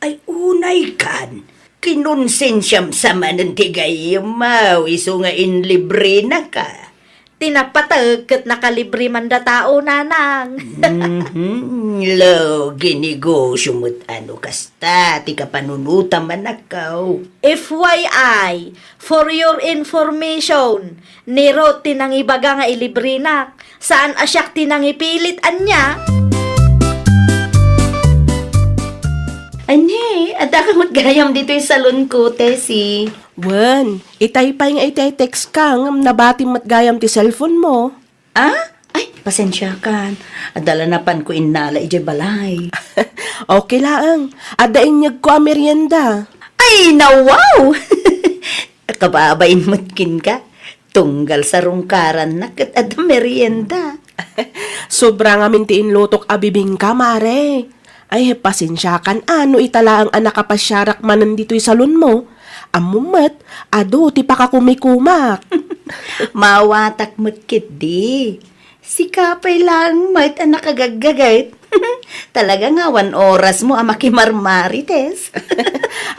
ay, unay kan. Kinonsensiam sa manen ti gayyem, isu nga inlibrenaka. Ti napateg ket nakalibre man datao, nanang. Mhm. Lo, ginegosio met a no kasta ti kapanunotam a nakaw. F Y I, for your information, ni Ruth ti nangibaga nga ilibrenak. Saan a siak ti nangipilit, ania? Ania, adda ka met gayam ditoy salonko, Tessie. Wen, itay pay nga iti text ka, ngem nabati met gayam ti cellphone mo. Ah? Ay, pasensiakan. Adda la napanko innala idiay balay. Okay laeng. Adda inyegko a merienda. Ay, nawaw! Kababain met kenka. Tunggal sarungkaranna ket adda merienda. Sobra ngamin ti inlutok a bibingka, mare. Ay, pasensiakan a no ita laeng a nakapasiarak manen ditoy salonmo. Ammom met, adu ti pakakumikumak. Maawatak met ketdi. Sika pay laeng met a nakagaggaget. Talaga nga awan orasmo a makimarmarites.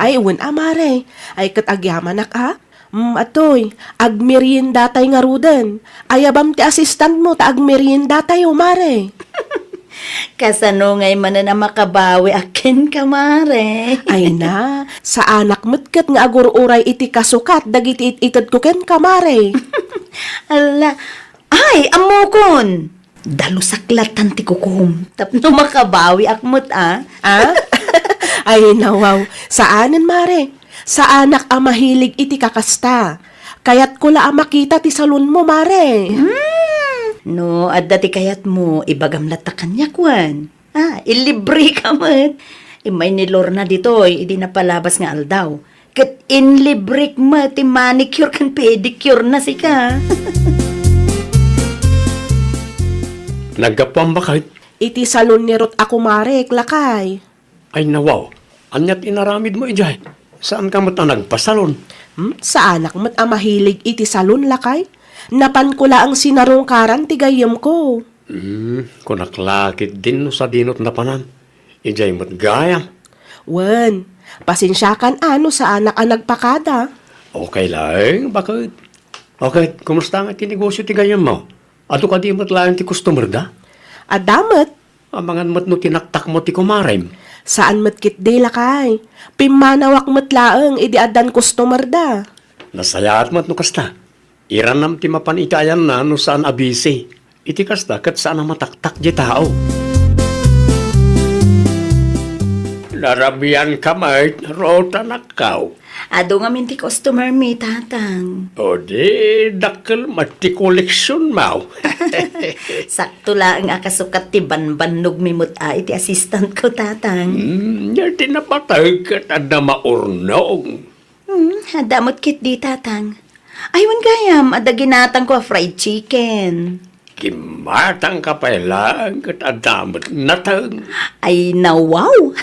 Ay, wen a, mare. Ay, ket agyamanak a. Mm, atoy, agmeriendatay ngaruden. Ayabam ti assistantmo ta agmeriendatayo, mare. Kasano ngay manen a makabawiak kenka, mare? Ay na, saanak met ket nga agur-uray iti kasukat dagiti it-itedko kenka, mare. Ala, ay, ammokon! Dalusak latan ti kukom tapno makabawiak met a. Ah? Ay, nawaw. Saanen, mare. Saanak a mahilig iti kakasta. Kayatko la a makita ti salonmo, mare. Hmm. No, adda ti kayatmo, ibagam latta kaniak, wen. Ah, ilibre ka met. Immay ni Lorna ditoy, idi napalabas nga aldaw. Ket inlibrek met ti manicure ken pedicure na sika. Naggapuam baket? Iti salon ni Ruth a kumarek, lakay. Ay, nawaw. Ania ti inaramidmo idiay? Saan ka met a nagpasalon? Hmm? Saanak met a mahilig iti salon, lakay. Napanko laeng sinarungkaran ti gayyemko. Hmm, kunak la ketdin no sadinot napanan. Idiay met gayam. Wen, pasensiakan a no saanak a nagpakada. Okay laeng, baket. Okay, kumusta nga ti negosyo ti gayyemmo? Adu kadi met laeng ti customer da? Adda met. Amangan met no tinaktakmo ti kumarem. Saan met ketdi, lakay. Pimmanawak met laeng idi addan customer da. Nasayaat met no kasta. Iranam ti mapan iti ayanna no saan a busy. Iti kasta, ket saan a mataktak ti tao. Narabian ka met, Ruth, anakko. Adu ngamin ti customer mi, Tatang. O di, dakkel met ti koleksionmo. Sakto laeng a kasukat ti banbannog mi met a iti assistant ko, Tatang. Hmm, ti napateg ket adda maurnong. Hmm, adda met ketdi, Tatang. Ay, wen gayam, adda ginatangko a fried chicken. Kimmatangka pay laeng ket adda met nateng. Ay, nawaw!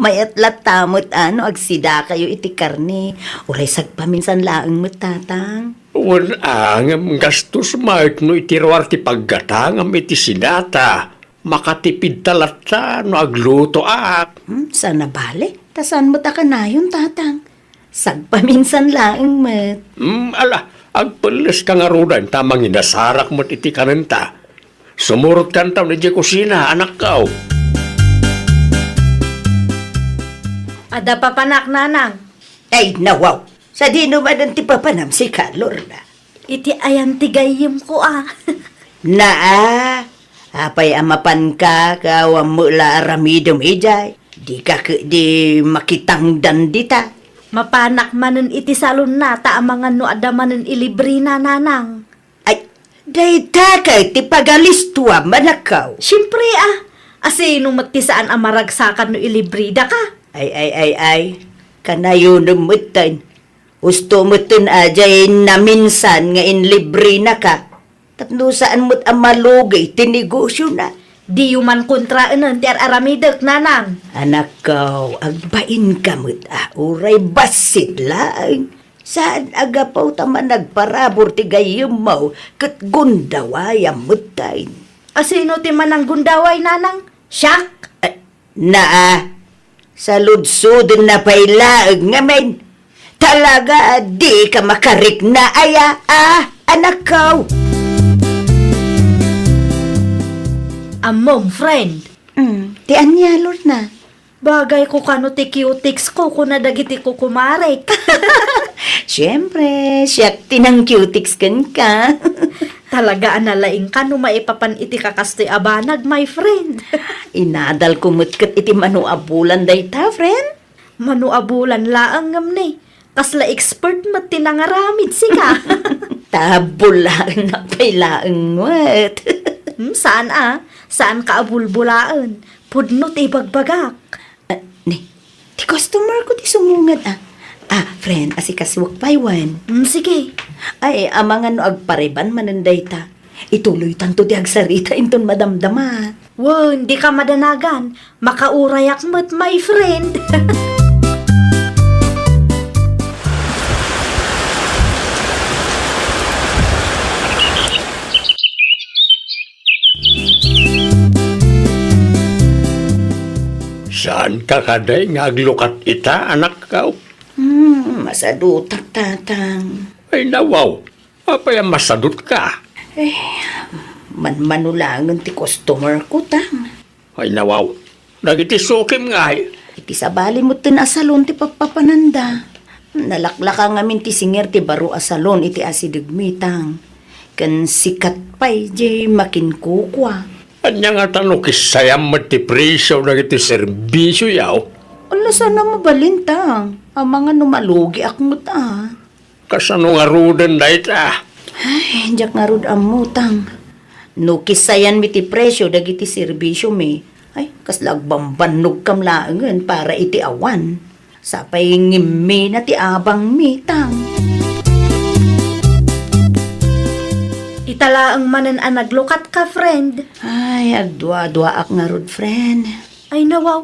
Mayat latta met a no agsidakayo iti karne. Uray sagpaminsan laeng met, Tatang. Wen a, ngem gastos met no iti ruar ti paggatangam iti sidata. Makatipidta latta no aglutoak. Hmm, saan a bale? Ta saan met a kanayon, Tatang? Sagpaminsan laeng met. Hmm, ala, agpelleska ngaruden ta manginasarak met iti kanenta. Sumurotkanto idiay kusina, anakko. Adda papanak, Nanang. Ay, nawaw. Sadino manen ti papanam sika, Lorna? Iti ayan ti gayyemko a. Naa, apay a mapanka ket awan met la aramidem idiay? Dika ketdi makitangdan dita. Mapanak manen iti salonna ta amangan no adda manen ilibrena, Nanang. Ay, dayta ket ti pagalistoam, anakko. Siempre a, asino met ti saan a maragsakan no ilibredaka? Ay, ay, ay, ay, kanayonem metten. Husto metten a diay naminsan nga inlibrenaka. Tapno saan met a malugi ti negosiona. Diyo man kontraenen ti ar-aramidek, Nanang. Anakko, agbainka met a uray bassit laeng. Saan a gapu ta managparabur ti gayyemmo ket gundawayam metten. Asino ti mananggundaway, Nanang? Siak? Eh, naa, saludsodenna pay laeng ngamin. Talaga a dika makarikna aya, a, anakko? Ammom, friend. Mm, ti ania, Lorna? Bagayko kano ti cutex ko, kuna dagiti kukumarek. Siempre, siak ti nang-cutex kenka. Talaga a nalaingka no maipapan iti kakastoy a banag, my friend. Inadalko met ket iti mano a bulan dayta, friend. Mano a bulan laeng ngem ni, kasla expert met ti nangaramid sika. Ta bullaennak pay laeng met. Hmm, saan a, saanka a bulbulaen. Pudno ti ibagbagak. Ah, ni, ti customer ko ti sumungad, ah. Ah, friend, asikasuak pay wen. Hmm, sige. Ay, amangan no agpariban manen dayta. Ituloytanto ti agsarita inton madamdama. Wen, dika madanagan. Makaurayak met, my friend. Saanka kadi nga aglukat ita, anakko? Hmm, masadutak, Tatang. Ay, nawaw. Apay a masadutka? Eh, manmano laengen ti customer ko, Tang. Ay, nawaw. Dagiti sukim ngay. Iti sabali metten a salon ti pappapananda. Nalaklaka ngamin ti singer ti baro a salon iti asidegmi, Tang. Ken sikat pay diay makinkukua. Ania ngata no kissayam met ti presio dagiti serbisioyo? Ala, saan a mabalin, Tang. Amangan no malugiak met a. Kasano ngaruden dayta? Ay, diak ngarud ammo, Tang. No kissayanmi ti presio dagiti serbisiomi, ay, kasla agbambannogkam laengen para iti awan. Sapay ngimmina ti abangmi, Tang. Ita laeng manen a naglukatka, friend. Ay, agduaduaak ngarud, friend. Ay, nawaw.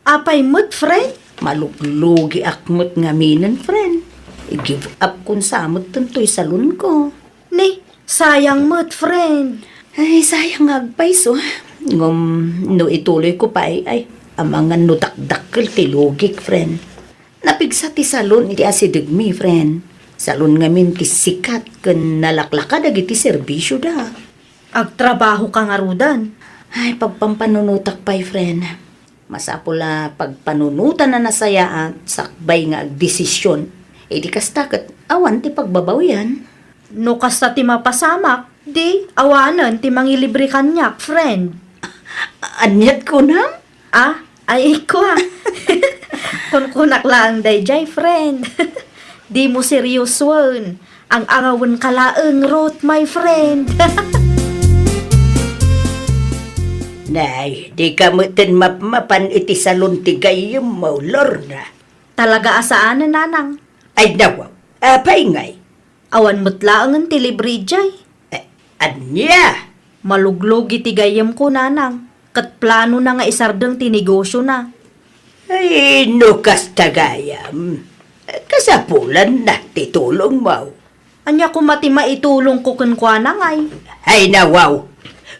Apay met, friend? Maluglugiak met ngaminen, friend. I-give up kon sa met toy salonko. Ni, sayang met, friend. Ay, sayang nga agpayso. Ngem, no ituloyko pay, ay, amangan no dakdakkel ti lugik, friend. Napigsa ti salon iti asidegmi, friend. Salon ngamin ti sikat ken nalaklaka dagiti serbisioda. Agtrabahoka ngaruden? Ay, pagpampanunotak pay, friend. Masapul a pagpanunotan a nasayaat sakbay nga agdesisyon. Idi kasta ket awan ti pagbabawian. No kasta ti mapasamak, di awanen ti mangilibre kaniak, friend. Aniat kunam? Ah, ay, ikua. Kunkunak laeng dayjay, friend. Dimo seriosoen. Ang-angawen ka laeng, Ruth, my friend. Nay, di ka metten mapmapan iti salon ti gayyemmo, Lorna. Talaga a saanen, nanang. Ay, nawaw. Apay ngay? Awan met laengen ti libre idiay. Eh, ania? Maluglugi ti gayyemko, nanang, ket planona nga isardeng ti negosiona. Ay, no kasta gayam, kasapulanna ti tulongmo. Ania koma ti maitulongko kenkuana, ngay? Ay, nawaw.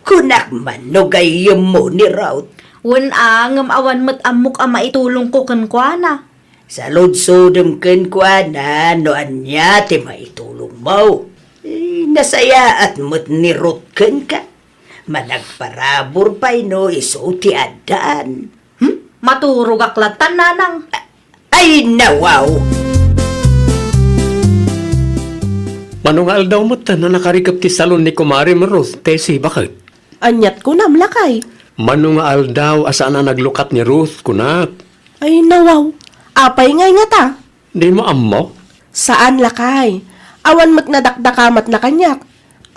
Kunak man no gayyemmo ni Ruth. Wen a, ngem awan met ammok a maitulongko kenkuana. Saludsodem kenkuana no ania ti maitulongmo. Eh, nasayaat met ni Ruth kenka. Managparabur pay no isu ti addaan. Hmm? Maturogak lattan, nanang. Ay, nawaw! Mano nga aldaw met no nakarikep ti salon ni Kumarem Ruth, Tessie, baket? Aniat kunam, lakay? Mano nga aldaw a saan a naglukat ni Ruth, kunak? Ay, nawaw. Apay ngay ngata? Dimo ammo? Saan, lakay. Awan met nadakdakamatna kaniak.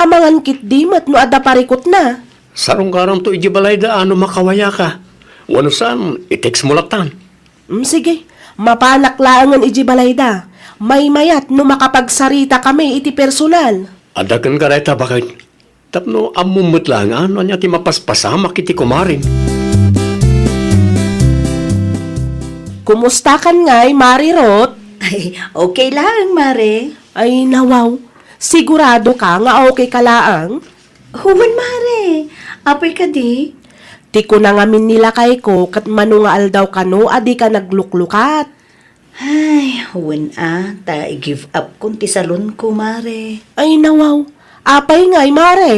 Amangan ketdi met no adda parikutna. Sarungkaramto iti balayda a no makawayaka. Wenno saan, i-text mo lattan. Mm, sige. Mapanak laengen iti balayda. Maymayat no makapagsaritakami iti personal. Adda kenka dayta, baket. Tapno ammom met laeng a no ania ti mapaspasamak iti kumarem. Kumustakan ngay, Mare Ruth? Ay, okay laeng, Mare. Ay, nawaw. Sigurado ka nga okay ka laeng? Wen, Mare. Apay kadi? Ti kuna ngamin ni lakayko ket mano nga aldaw kano a dika nagluklukat. Ay, wen a, ta i-give up kon ti salonko, Mare. Ay, nawaw. Apay ngay, Mare?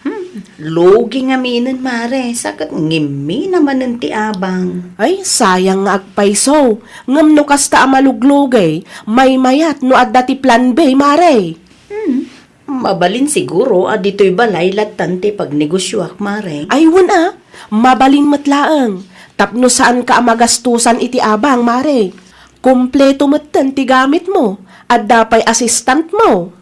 Hmm, lugi ngaminen, Mare, sa ket ngimmi na manen ti abang. Ay, sayang nga agpayso. Ngem no kasta a maluglugi, maymayat no adda ti plan B, Mare. Hmm, mabalin siguro a ditoy balay lattan ti pagnegosioak, Mare. Ay, wen a, mabalin met laeng. Tapno saanka a magastosan iti abang, Mare. Kompleto metten ti gamitmo. Adda pay assistantmo.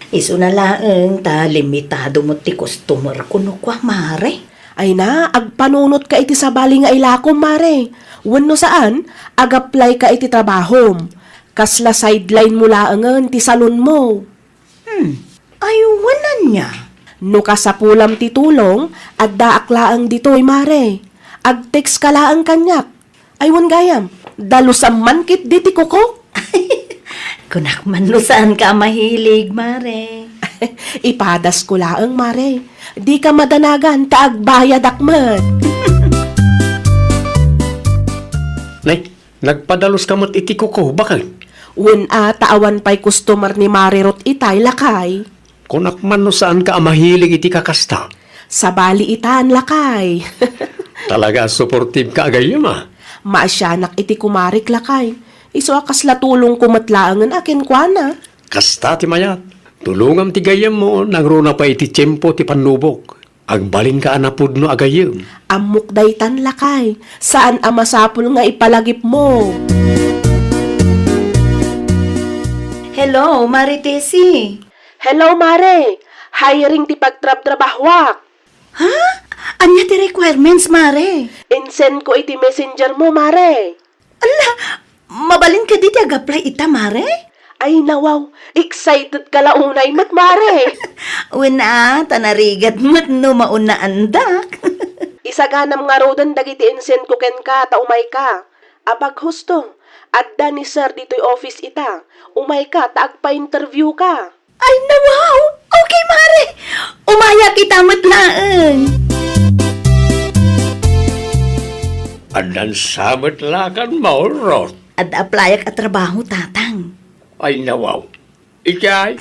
Isuna laeng ta limitado met ti customerko no kua, Mare. Ay na, agpanunotka iti sabali nga ilakom, Mare. Wenno saan, ag-applyka iti trabahom. Kasla sidelinemo laengen ti salonmo. Hmm, ay wen ania? No kasapulam ti tulong, addaak laeng ditoy, Mare. Ag-textka laeng kaniak. Ay wen gayam, dalusam man ketdi ti kuko. Kunak man no saanka a mahilig, Mare. Ipadasko laeng, Mare. Dika madanagan ta agbayadak met. Nay, nagpadaluska met iti kuko, baket? Wen a, ta awan pay customer ni Mare Ruth itay, lakay. Kunak man no saanka a mahilig iti kakasta. Sabali itan, lakay. Talaga a supportive ka, agayem, a. Maasianak iti kumarek, lakay. Isu a kasla tulongko met laengen a kenkuana. Kasta ti mayat. Tulongam ti gayyemmo, nangruna pay iti tiempo ti pannubok. Agbalinka a napudno a gayyem. Ammok daytan, lakay. Saan a masapul nga ipalagipmo. Hello, Mare Tessie. Hello, Mare. Hiring ti pagtrabtrabahoak. Ha? Ania ti requirements, Mare? Insend ko iti messenger mo, Mare. Ala, mabalin kadi ti ag-apply ita, Mare? Ay, nawaw. Excited ka la unay met, Mare. Wen a, ta narigat met no maunaandak. Isaganam ngaruden dagiti insend ko kenka ta umayka. Apaghusto, adda ni Sir ditoy office ita. Umayka ta agpa-interview ka. Ay, nawaw! Okay, Mare! Umayak ita met laeng. Addan sa met lakan, Maurot? Ad-applyak a trabaho, Tatang. Ay, nawaw. Ikay?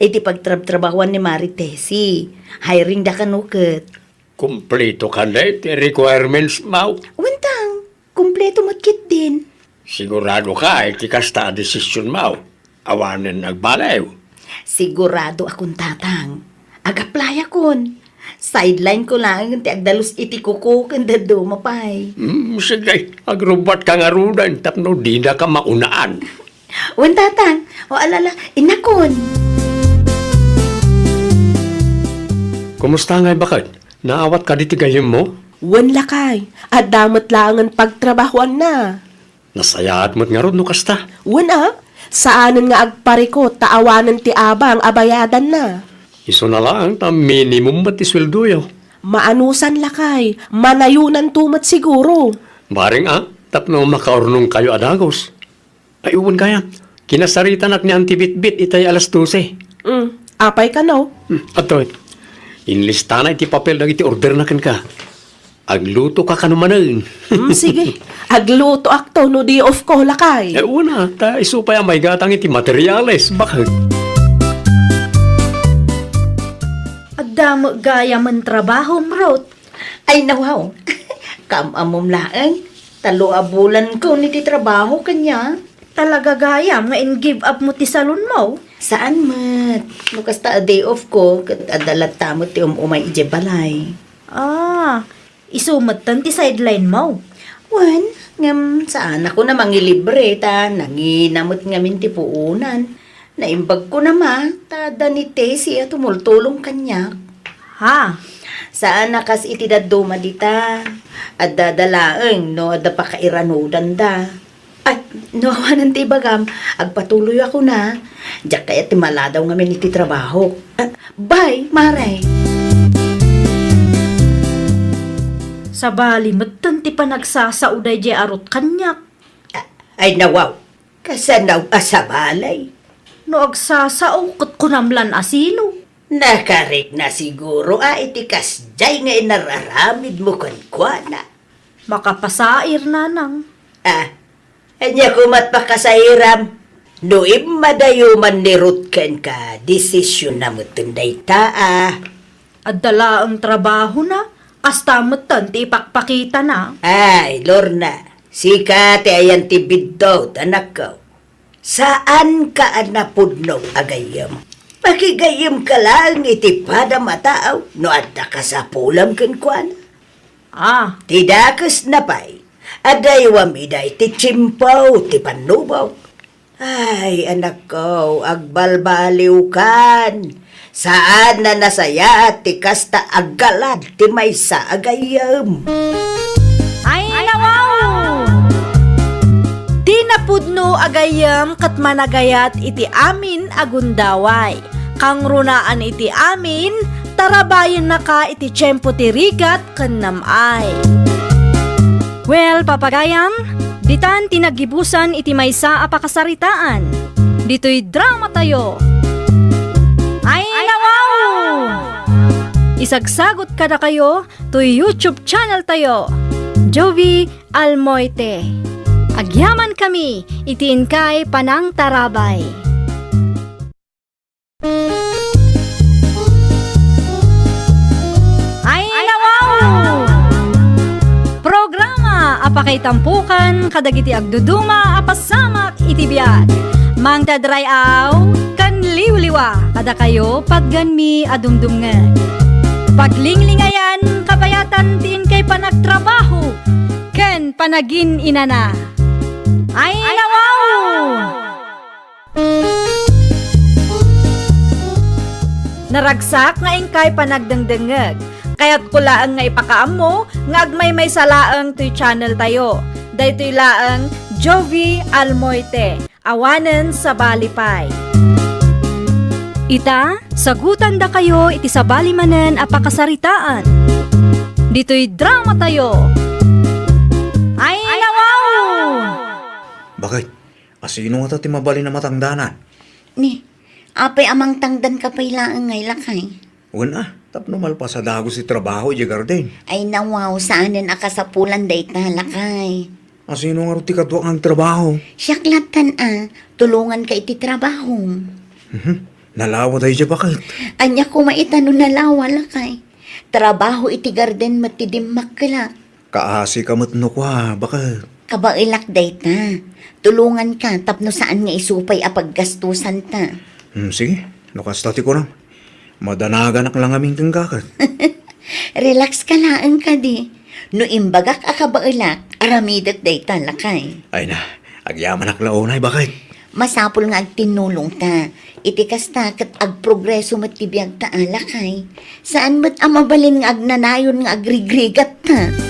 Iti pagtrabtrabahoan ni Mare Tessie. Hiring da kano ket. Kumpleto kano ti requirements mo? Wentang. Kompleto met ketdin. Sigurado ka iti kasta a desisionmo? Awanen agbaliw. Sigurado akon, Tatang. Ag-applyakon. Sideline ko laeng ti agdalus iti kuko ken dadduma pay. Hmm, sige, agrubbuatka ngaruden tapno dinaka maunaan. Wen, Tatang. O, alala, innakon. Kumusta ngay, baket? Naawatka ditoy gayyemmo? Wen, lakay. Adda met laengen pagtrabahoanna. Nasayaat met ngarud no kasta. Wen a, saanen nga agparikut ta awanen ti abang a bayadanna. Isuna laeng ta minimum met ti sueldoyo. Maanusan, lakay, manayonanto met siguro. Bareng a, tapno makaurnongkayo a dagus. Ay, wen gayam, kinasaritanak ni Auntie Bitbit itay alas dose. Mm, apay kano? Hmm, adtoy. Inlistana iti papel dagiti orderna kenka. Aglutoka kano manen. Mm, sige. Aglutoakto no day off ko, lakay. Eh, una, ta isu pay a maigatang iti materials, baket. Adda met gayamen trabahom, Ruth. Ay, nawaw. Kaam-ammom laeng. Tallo a bulankon iti trabaho kaniak. Talaga gayam nga in-give up mo ti salonmo? Saan met. No kasta a day off ko, ket adda latta met ti um-umay idiay balay. Ah, isu metten ti sideline mo? Wen, ngem saanakon a mangilibre ta nangina met ngamin ti puonan. Naimbagkon a ma, ta adda ni Tessie a tumultulong kaniak. Ha? Saan a kas iti dadduma dita. Adda da laeng no adda pakairanudanda. Ay, no awanen ti ibagam, agpatuloyakon a. Diak kayat ti maladaw ngamin iti trabahok. Ah, bye, Mare. Sabali metten ti panagsasao daydiay a Ruth kaniak. Ah, ay, nawaw. Kasano a sabali? No agsasao, ket kunam lan a sino? Nakarikna siguro a iti kasdiay nga inararamidmo kenkuana. Makapasair, nanang. Ah, ania komat pakasairam? No immadayo man ni Ruth kenka, desisionna metten dayta a. Adda laeng trabahona, kasta metten ti ipakpakitana. Ay, Lorna, sika ti ayan ti biddut, anakko. Saanka a napudno a gayyem. Makigayyemka laeng iti padam a taaw no adda kasapulam kenkuana. Ah. Ti dakesna pay, adda aywam ida iti tiempo ti pannubok. Ay, anakko, agbalbaliwkan. Saan a nasayaat ti kasta a galad ti maysa a gayyem. Ay, nawaw! Ti napudno a gayyem ket managayat iti amin a gundaway. Kangrunaan iti amin, tarabayennaka iti tiempo ti rigat ken nam-ay. Well, papagayam, ditan ti naggibusan iti maysa a pakasaritaan. Ditoy dramatayo. Ay, nawaw! Isagsagut kadakayo toy YouTube channeltayo, Jovie Almoite. Agyamankami iti inkay panangtarabay. Ay, nawaw! Programa a pakaitampokan kadagiti agduduma a pasamak iti biag. Mangted ray-aw ken liwliwa kadakayo patgenmi a dumdumngeg. Paglinglingayan, kabayatan ti inkay panagtrabaho ken panagin-inana. Ay, nawaw! Naragsak nga inkay panagdengdengngeg. Kayatko laeng nga ipakaammo nga agmaymaysa laeng toy channeltayo. Daytoy laeng Jovie Almoite, awanen sabali pay. Ita, sagutandakayo iti sabali manen a pakasaritaan. Ditoy dramatayo. Ay, nawaw! Bakit? Asino ngata ti mabalin a matangdanan? Ni, apay a mangtangdanka pay laeng ngay, lakay? Wen a, tapno malpas a dagus ti trabaho idiay garden. Ay, nawaw, saanen a kasapulan dayta, lakay. Asino ngarud ti kaduak nga agtrabaho? Siak lattan a, tulonganka iti trabahom. Mhm. Nalawa daydiay, baket. Ania koma ita no nalawa, lakay? Trabaho iti garden met ti dimmakkelak. Kaasi ka met no kua, baket. Kabaelak dayta. Tulonganka tapno saan nga isu pay a paggastusanta. Hmm, sige, no kasta ti kunam. Madanaganak la ngamin kenka ket. Relax ka laeng kadi. No imbagak a kabaelak, aramidek dayta, lakay. Ay na, agyamanak la unay, baket. Masapul nga agtinnulongta. Iti kasta, ket agprogreso met ti biagta a, lakay. Saan met a mabalin nga agnanayon nga agrigrigatta.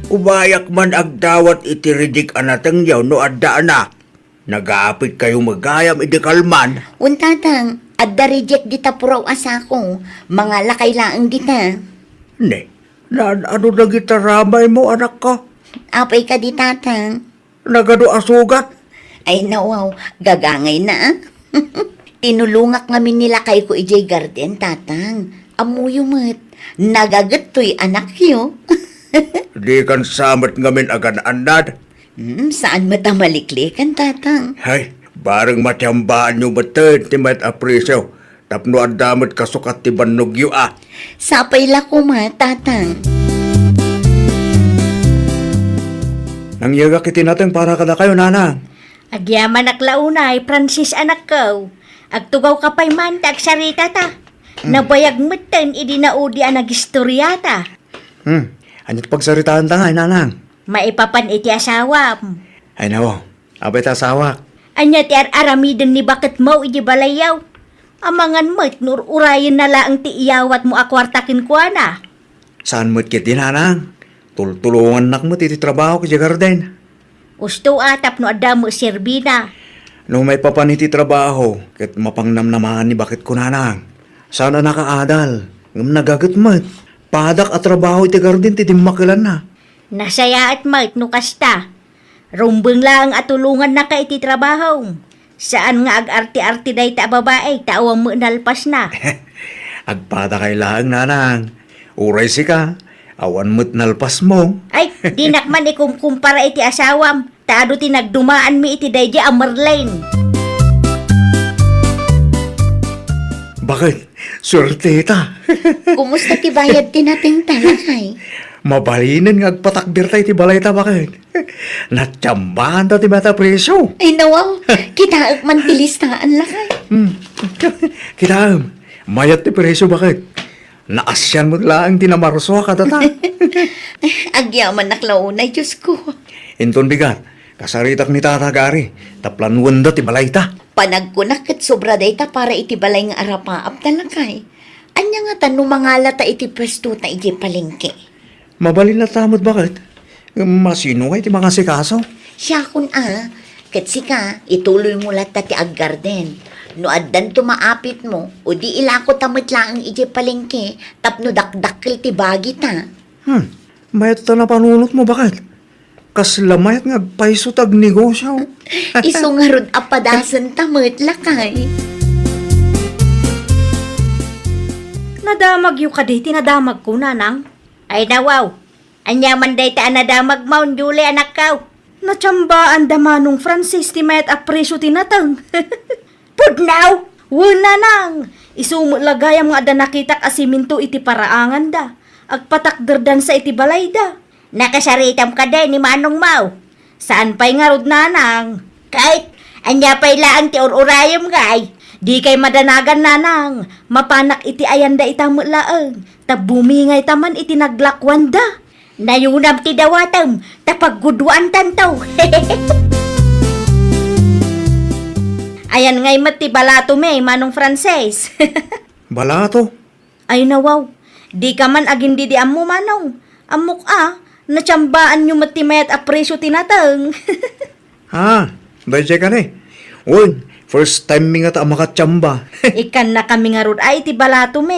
Ubayak man agdawat iti reject a natengyo no adda anak. Nagapit kayo magayam idi kalman. Wen, tatang, adda reject dita puraw a sako. Mangalakay laeng dita. Ne, naan-ano dagita ramay mo, anak ko? Apay kadi, tatang? Nagadu a sugat? Ay, nawaw, gagangay na, ah. Tinulongak ngamin ni lakayko idiay garden, tatang. Ammoyo met, nagaget toy anakyo. Dikan sa met ngamin agan-annad. Hmm, saan met a maliklikan, tatang? Hay, bareng matiambaanyo metten ti mayat a presyo. Tapno adda met kasukat ti bannogyo a. Sapay la koma, tatang. Nangyegak iti nateng para kadakayo, nanang. Agyamanak la unay, Francis, anakko. Agtugawka pay man ta agsaritata. Mm. Nabayag metten idi naudi a nagistoriata. Hmm. Ania ti pagsaritaanta ngay, nanang? Maipapan iti asawam. Ay, nawaw. Apay ta asawak? Ania ti ar-aramiden ni baketmo idiay balayyo? Amangan met no ur-urayenna laeng ti iyawatmo a kuarta kenkuana. Saan met ketdi, nanang? Tultulongannak met iti trabahok idiay garden. Usto a tapno adda met serbina. No maipapan iti trabaho, ket mapangnamnamaan ni baketko, nanang. Saan a nakaadal, ngem nagaget met. Padak a trabaho iti garden ti dimmakelanna. Nasayaat met no kasta. Rumbeng laeng a tulongannaka iti trabahom. Saan nga ag-arte-arte dayta a babai ta awan met nalpasna. Agpadakay laeng, nanang. Uray sika, awan met nalpasmo. Ay, dinak man ikumkumpara iti asawam, ta adu ti nagdumaanmi iti daydi a Merlin. Baket, suerteta. Kumusta ti bayad ti natengta, lakay? Mabalinen nga agpatakderta iti balayta, baket. Natiambaanta ti mayat a presyo. Ay, nawaw. Kitaek man ti listaan, lakay. Hmm. Kitaem, mayat ti presyo, baket. Naasian met laeng ti namarso a kadata. Agyamanak la unay, Diosko. Inton bigat, kasaritak ni Tata Gary, ta planuenda ti balayta. Panagkunak ket sobra dayta para iti balay nga arapaapta, lakay. Ania ngata no mangalata iti puestota idiay palengke? Mabalin latta met, baket. Ngem masino ngay ti mangasikaso? Siakon a. Ket sika, ituloymo latta ti aggarden. No addanto maapitmo, o di ilakota met laeng idiay palengke tapno dakdakkel ti bagita. Hmm. Mayat ta napanunotmo, baket. Kasla mayat nga agpayso ti agnegosio. Isu ngarud a padasenta met, lakay. Nadamagyo kadi ti nadamagko, nanang? Ay, nawaw. Ania man dayta a nadamagmo, Julie, anakko? Natiambaan da Manong Francis ti mayat a presyo ti nateng. Pudno! Wen, nanang! Isu met la gayam nga adda nakitak a simento iti paraanganda. Agpatakderdansa iti balayda. Nakasaritam kadi ni manongmo? Saan pay ngarud, nanang? Ket, ania pay laeng ti ur-urayem, ngay? Dikay madanagan, nanang. Mapanak iti ayanda ita met laeng. Ta bumingayta man iti naglakuanda. Nayunam ti dawatem, ta paggudwaantanto. Ayan ngay met ti balatom, Manong Francis. Balato? Ay, nawaw. Dika man agin-didiammo, Manong. Ammok a, natiambaanyo met ti mayat a presyo ti nateng. Ah, daydiay kadi. Wen, first time mi ngata a makatiamba. Ikkannakami ngarud a iti balatom.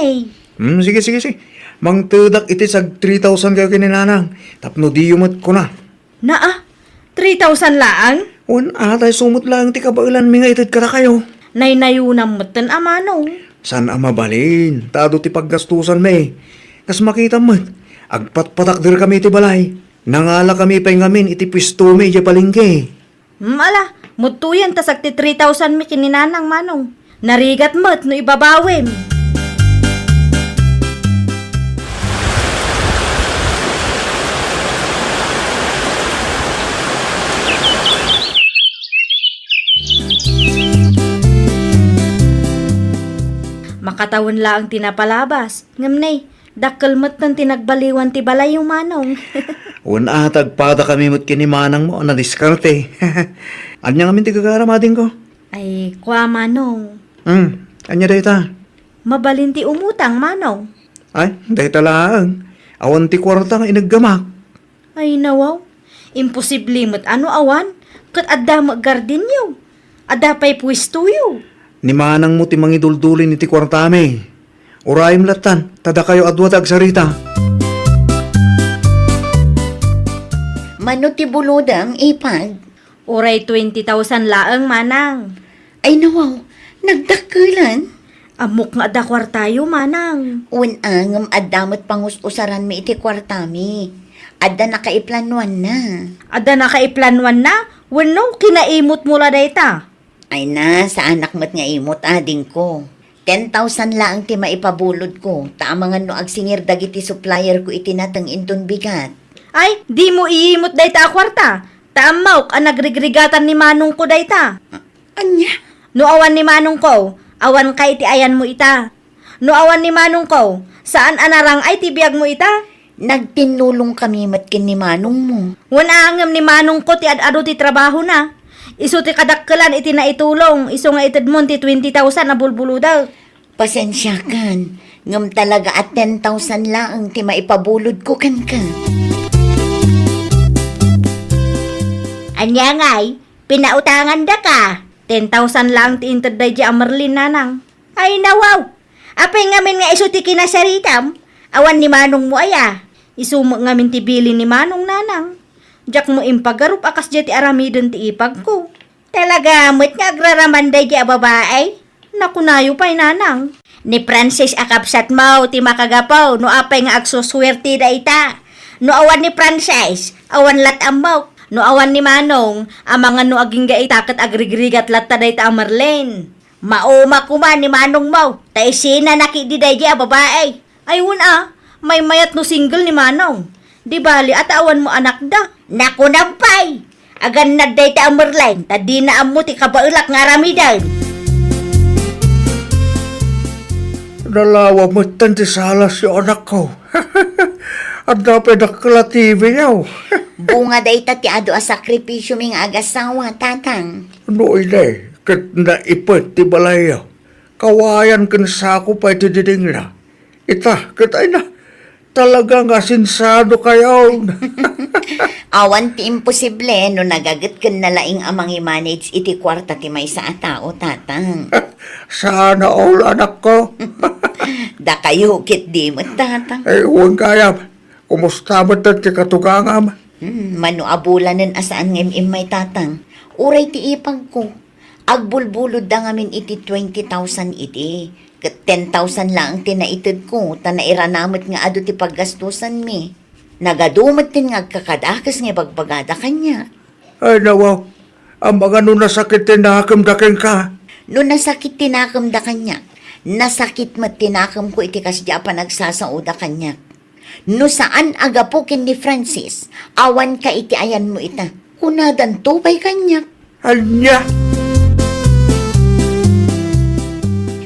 Hmm, sige, sige, sige. Mangtedak iti sag three thousand kayo ken ni nanang. Tapno diyo met kuna. Naa, three thousand laeng? Wen, a, ta isu met laeng ti kabaelanmi nga ited kadakayo. Naynayonam metten a, Manong. Saan a mabalin, ta adu ti paggastusanmi. Kas makitam met, agpatpatakderkami iti balay. Nangalakami pay ngamin iti puestomi idiay palengke. Hmm, ala, mudtoyen ta sagti three thousand mi ken ni nanang, Manong. Narigat met no ibabawim. Katawen laeng ti napalabas. Ngem ne, dakkel metten ti nagbaliwan ti balayyo, Manong. Wen a, agpadakami met ken ni manangmo a nadiskarte. Ania ngamin ti gagaram, adingko? Ay, kua, Manong. Hmm, ania dayta? Mabalin ti umutang, Manong. Ay, dayta laeng. Awan ti kuarta nga ineggamak. Ay, nawaw. Imposible met a no awan, ket adda met gardenyo. Adda pay puestoyo. Ni manangmo ti mangiduldulin iti kuartami. Urayem lattan, ta dakayo a dua ti agsarita. Mano ti bulodem, ipag? Uray twenty thousand laeng, manang. Ay, nawaw, nagdakkelan? Ammok nga adda kuartayo, manang. Wen a, ngem adda met pangus-usaranmi iti kuartami. Adda nakaiplanuanna. Adda nakaiplanuanna? Wenno, kinaimotmo la dayta? Ay na, saanak met nga imot, adingko. Ten thousand laeng ti maipabulodko, ta amangan no agsingir dagiti supplierko iti nateng inton bigat. Ay, dimo iimot dayta a kuarta. Ta ammok a nagrigrigatan ni manongko dayta. A-, ania? No awan ni manongko, awanka iti ayanmo ita. No awan ni manongko, saan a narang-ay ti biagmo ita. Nagtinnulongkami met ken ni manongmo. Wen a, ngem ni manongko ti ad-adu ti trabahona. Isu ti kadakkelan iti naitulong, isu nga itedmon ti twenty thousand a bulbulodek. Pasensiakan, ngem talaga a ten thousand laeng ti maipabulodko kenka. Ania ngay, pinautangandaka? Ten thousand laeng ti inted daydi a Merlin, nanang. Ay, nawaw! Apay ngamin nga isu ti kinasaritam? Awan ni manongmo aya? Isu met ngamin ti bilin ni manong, nanang. Diak met impagarup a kasdiay ti aramiden ti ipagko. Talaga met nga agraraman daydi a babai? Nakunayo pay, nanang. Ni Francis a kabsatmo ti makagapu no apay nga agsusuerte dayta. No awan ni Francis, awan lat ammok. No awan ni manong, amangan no agingga ita ket agrigrigat latta dayta a Merlin. Mauma koma ni manongmo, ta isinana ketdi daydi a babai. Ay, wen a, maymayat no single ni manong. Di bali, a ta awan met anakda. Nakunam pay! Agannad dayta a Merlin, ta dina ammo ti kabaelak nga aramiden. Nalawa metten ti salasyo, anakko. Adda pay dakkel a T V-yo. Bunga dayta ti adu a sakripisiomi nga agasawa, tatang. No idi, ket naipet ti balayyo. Kawayan ken sako pay ti didingna. Ita, ket ay na, talaga nga asensadokayo. Awan ti imposible no nagaget ken nalaing a mangimanage iti kuarta ti maysa a tao, tatang. Sana all, anakko. Dakayo ketdi met, tatang. Ay, wen gayam. Kumusta met ti katugangam? Hmm, mano a bulanen a saan nga im-immay, tatang. Uray ti ipagko. Agbulbulodda ngamin iti twenty thousand idi. Ket ten thousand laeng ti naitedko, ta nairana met nga adu ti paggastosanmi. Nagadu metten nga agkakadakes nga ibagbagada kaniak. Ay, nawaw. Amangan no nasakit ti nakemda kenka. No nasakit ti nakemda kaniak, nasakit met ti nakemko iti kasdi a panagsasaoda kaniak. No saan a gapu ken ni Francis, awanka iti ayanmo ita. Kunadanto pay kaniak. Ania?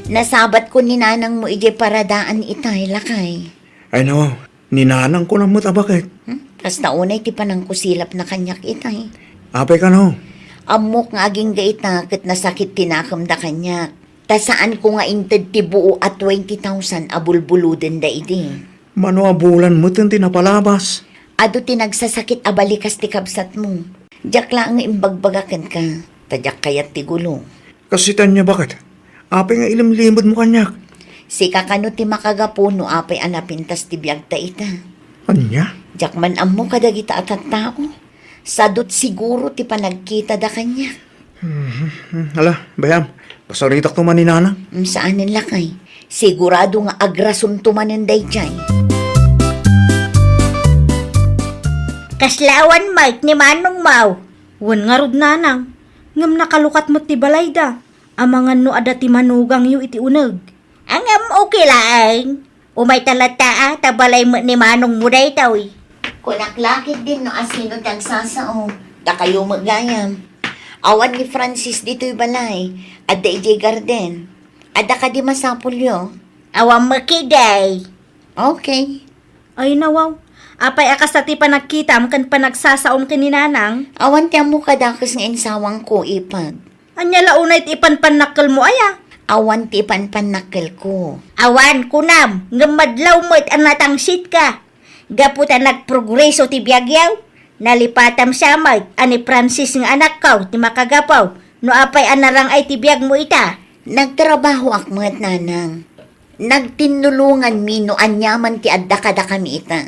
Nasabatko ni nanangmo idiay paradaan ita, lakay. Ay, nawaw. Ni nanangko la met a baket. Hmm? Kasta unay ti panangkusilapna kaniak itay. Apay kano? Ammok nga agingga ita ket nasakit ti nakemda kaniak. Ta saanko nga inted ti buo a twenty thousand a bulbulodenda idi. Mano a bulan met ti napalabas? Adu ti nagsasakit a balikas ti kabsatmo. Diak laeng nga imbagbaga kenka, ta diak kayat ti gulo. Kasita ania baket? Apay nga ilimlimedmo kaniak? Sika kano ti makagapu no apay a napintas ti biagta ita. Ania? Diak man ammo kadagita a tattao. Sadut siguro ti panagkitada kaniak. Mhm. Ala, bay-am, pasaritakto man ni Nanang. Mm, saanen lakay. Sigurado nga agrasonto manen daydiay. Kasla awan mic ni Manong Mau. Wen ngarud, Nanang. Ngem nakalukat met ti balayda. Amangan no adda ti manugangyo iti uneg. Ngem okay laeng. Umayta latta a, ta balay met ni manongmo daytoy. Kunak la ketdin no asino ti agsasao. Dakayo met gayam. Awan ni Francis ditoy balay. Adda idiay garden. Adda kadi masapulyo? Awan met ketdi. Okay. Ay, nawaw. Apay a kasta ti panagkitam ken panagsasaom ken ni Nanang? Awan ti ammo kadakes nga insawangko, Ipag. Ania la unay ti ipanpannakkelmo aya? Awan ti ipanpannakkelko. Awan, kunam, ngem madlaw met a natangsitka. Gapu ta nagprogreso ti biagyo, nalipatam sa met a ni Francis nga anakko ti makagapu no apay a narang-ay ti biagmo ita. Nagtrabahoak met, Nanang. Nagtinnulonganmi no aniaman ti adda kadakami ita.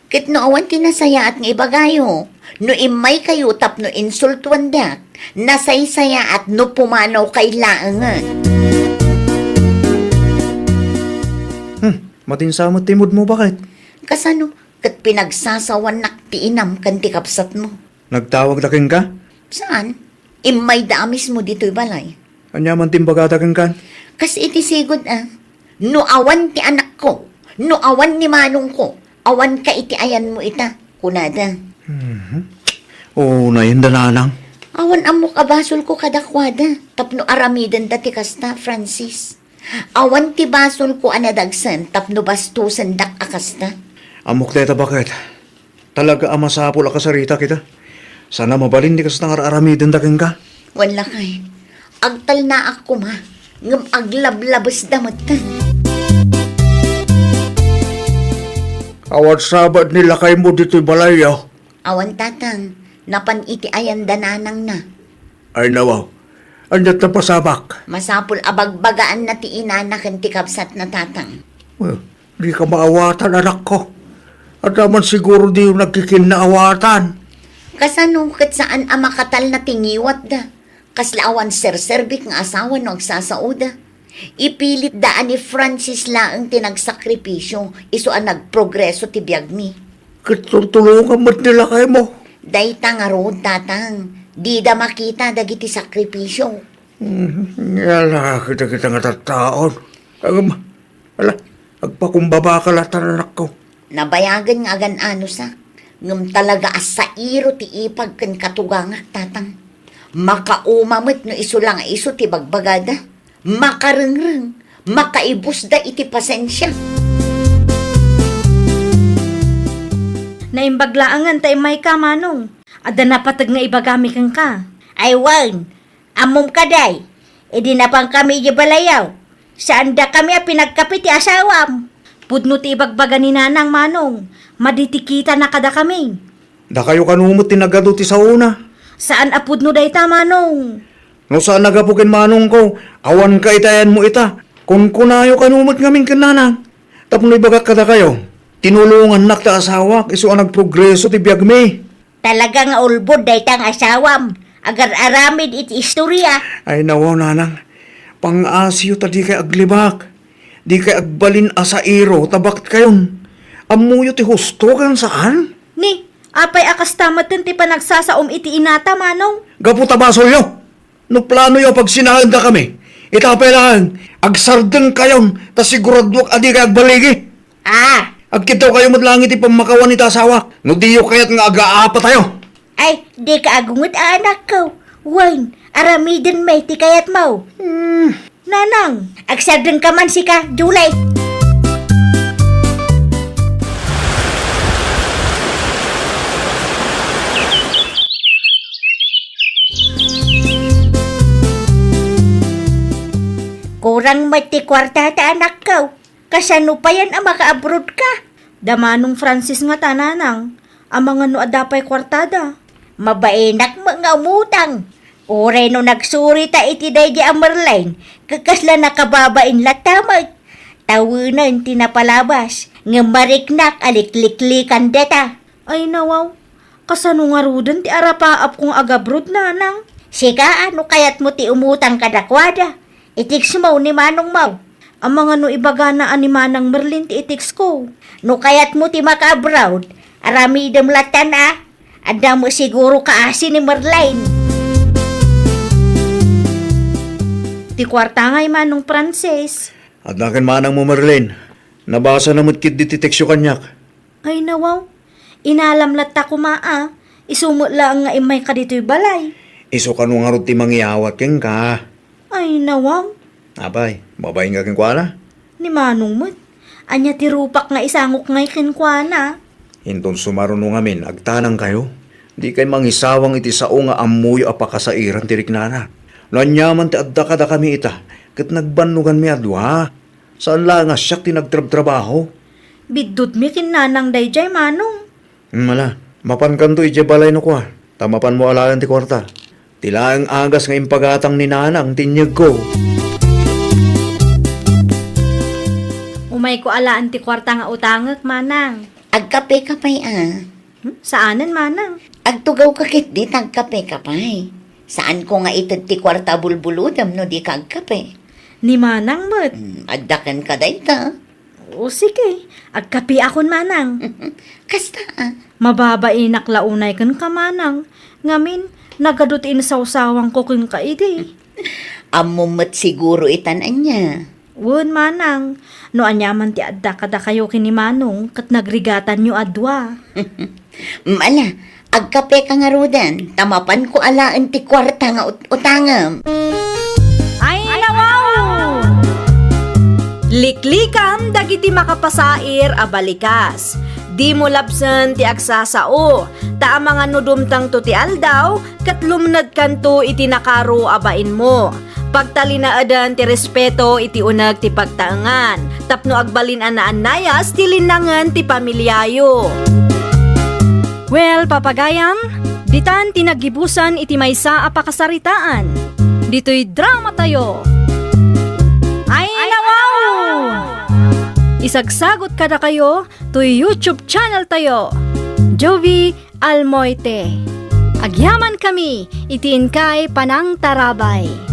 Ket no awan ti nasayaat nga ibagayo, no immaykayo tapno insultuandak, nasaysayaat no pumanawkay laengen. Hmm, matinsa met ti moodmo, baket. Kasano? Ket pinagsasawannak ti inam ken ti kabsatmo. Nagtawagda kenka? Saan? Immayda a mismo ditoy balay. Ania man ti imbagada kenka? Kas iti sigud a, no awan ti anakko, no awan ni manongko, awanka iti ayanmo ita, kunada. Mhm. Unayenda, Nanang. Awan ammok a basolko kadakuada tapno aramidenda ti kasta, Francis. Awan ti basolko a nadagsen tapno bastosendak a kasta. Ammok dayta, baket. Talaga a masapul a kasaritak ita. Saan a mabalin ti kasta nga ar-aramidenda kenka. Wen lakay, agtalnaak koma, ngem aglablabesda metten. Awan sabad ni lakaymo ditoy balayyo? Awan, Tatang. Napan iti ayanda nanangna. Ay, nawaw. Ania ti napasamak? Masapul a bagbagaanna ti inana ken ti kabsatna, Tatang. Well, dika maawatan, anakko. Adda man siguro diyo nagkikinnaawatan. Kasano ket saan a makatalna ti ngiwatda? Kasla awan serserbik nga asawa no agsasaoda. Ipilitda a ni Francis laeng ti nagsakripisio, isu a nagprogreso ti biagmi. Ket tultulongan met ni lakaymo. Dayta ngarud, Tatang, dida makita dagiti sakripisio. Hmm, nga la, kita, kita nga tattaon. Agam, ala, agpakumbabaka latta, anakko. Nabayagen nga agan-anosak, ngem talaga a sairo ti ipag ken katugangak, Tatang. Makauma met no isu la nga isu ti bagbagada. Makarengreng, makaibusda iti pasensia. Naimbag laengen ta immayka, Manong. Adda napateg nga ibagami kenka. Ay wen, ammom kadi, idi napankami idiay balayaw, saandakami a pinagkapi ti asawam. Pudno ti ibagbaga ni Nanang, Manong. Madi ti kitana kadakami. Dakayo kano met ti nagadu ti saona. Saan a pudno dayta, Manong. No saan a gapu ken manongko, awanka iti ayanmo ita. Kunkunayo kano met ngamin ken Nanang. Tapno ibagak kadakayo, tinulongannak ti asawak isu a nagprogreso ti biagmi. Talaga nga ulbod dayta nga asawam. Agar-aramid iti istoria. Ay, nawaw, Nanang. Pang-asiyo ta dikay aglibak. Dikay agbalin a sairo ta baketkayon. Ammoyo ti husto ken saan? Ni, apay a kasta metten ti panagsasaom iti inata, Manong? Gapu ta basolyo. No planoyo a pagsinaendakami, ita pay laeng, agsardengkayon ta siguraduak a dikay agbaligi. Ah! Agkiddawkayo met laeng iti pammakawan iti asawak no diyo kayat nga agaapatayo. Ay, dika agunget a anakko. Wen, aramiden met ti kayatmo. Hmm. Nanang, agsardengka man sika, Julie. Kurang met ti kuartata, anakko. Kasano payen a maka-abroad ka? Da Manong Francis ngata, Nanang, amangan no adda pay kuartada. Mabainak met nga umutang. Uray no nagsurita iti daydi a Merlin, ket kasla nakababain latta met. Tawenen ti napalabas, ngem mariknak a likliklikan data. Ay, nawaw. Kasano ngaruden ti arapaapko nga agabrod, Nanang? Sika, no kayatmo ti umutang kadakuada, i-text mo ni manongmo. Amangan no ibagana a ni Manang Merlin ti i-text ko. No kayatmo ti maka-abroad, aramidem lattan a. Adda mo siguro kaasi ni Merlin. Ti kuarta ngay, Manong Francis. Adda ken manangmo, Merlin. Nabasana met ketdi ti textyo kaniak. Ay, nawaw. Inalam latta koma a, isu met laeng nga immayka ditoy balay. Isu kano ngarud ti mangyawat kenka? Ay, nawaw. Apay, mabain ka kenkuana? Ni Manong met, ania ti rupak nga isangok ngay kenkuana? Inton sumaruno ngamin, agtanangkayo. Dikay mangisawang iti sao nga ammoyo a pakasairan ti riknana. No aniaman ti adda kadakami ita, ket nagbannoganmi a dua. Saan laeng a siak ti nagtrabtrabaho. Biddutmi ken nanang daydiay, Manong. Mala, mapankanto idiay balayno kua, ta mapanmo alaen ti kuarta. Ti laeng agas nga impagatang ni nanang ti inyegko. Umayko alaen ti kuarta nga utangek, Manang. Agkapeka pay a. Hmm? Saanen, Manang? Agtugawka ketdi ta agkapeka pay. Saanko nga ited ti kuarta a bulbulodem no dika agkape. Ni Manang met. Hmm, adda kenka dayta. O, sige. Agkapeakon, Manang. Kasta a. Mababainak la unay kenka, Manang. Ngamin, nagadu ti insawsawangko kenka idi. Ammom met siguro itan ania. Wen, Manang. No aniaman ti adda kadakayo ken ni Manong, ket nagrigatanyo a dua. Mala, agkapeka ngaruden, ta mapanko alaen ti kuarta nga ut-, utangem. Ay, nawaw! Liklikam dagiti makapasair a balikas. Dimo labsen ti agsasao, ta amangan no dumtengto ti aldaw, ket lumnedkanto iti nakaro a bainmo. Pagtalinaeden ti respeto iti uneg ti pagtaengan, tapno agbalin a naannayas ti linnangen ti pamiliayo. Well, papagayam, ditan ti naggibusan iti maysa a pakasaritaan. Ditoy dramatayo. Ay, nawaw! Isagsagot kadakayo toy YouTube channel tayo, Jovi Almoite. Agyaman kami iti inkay panangtarabay.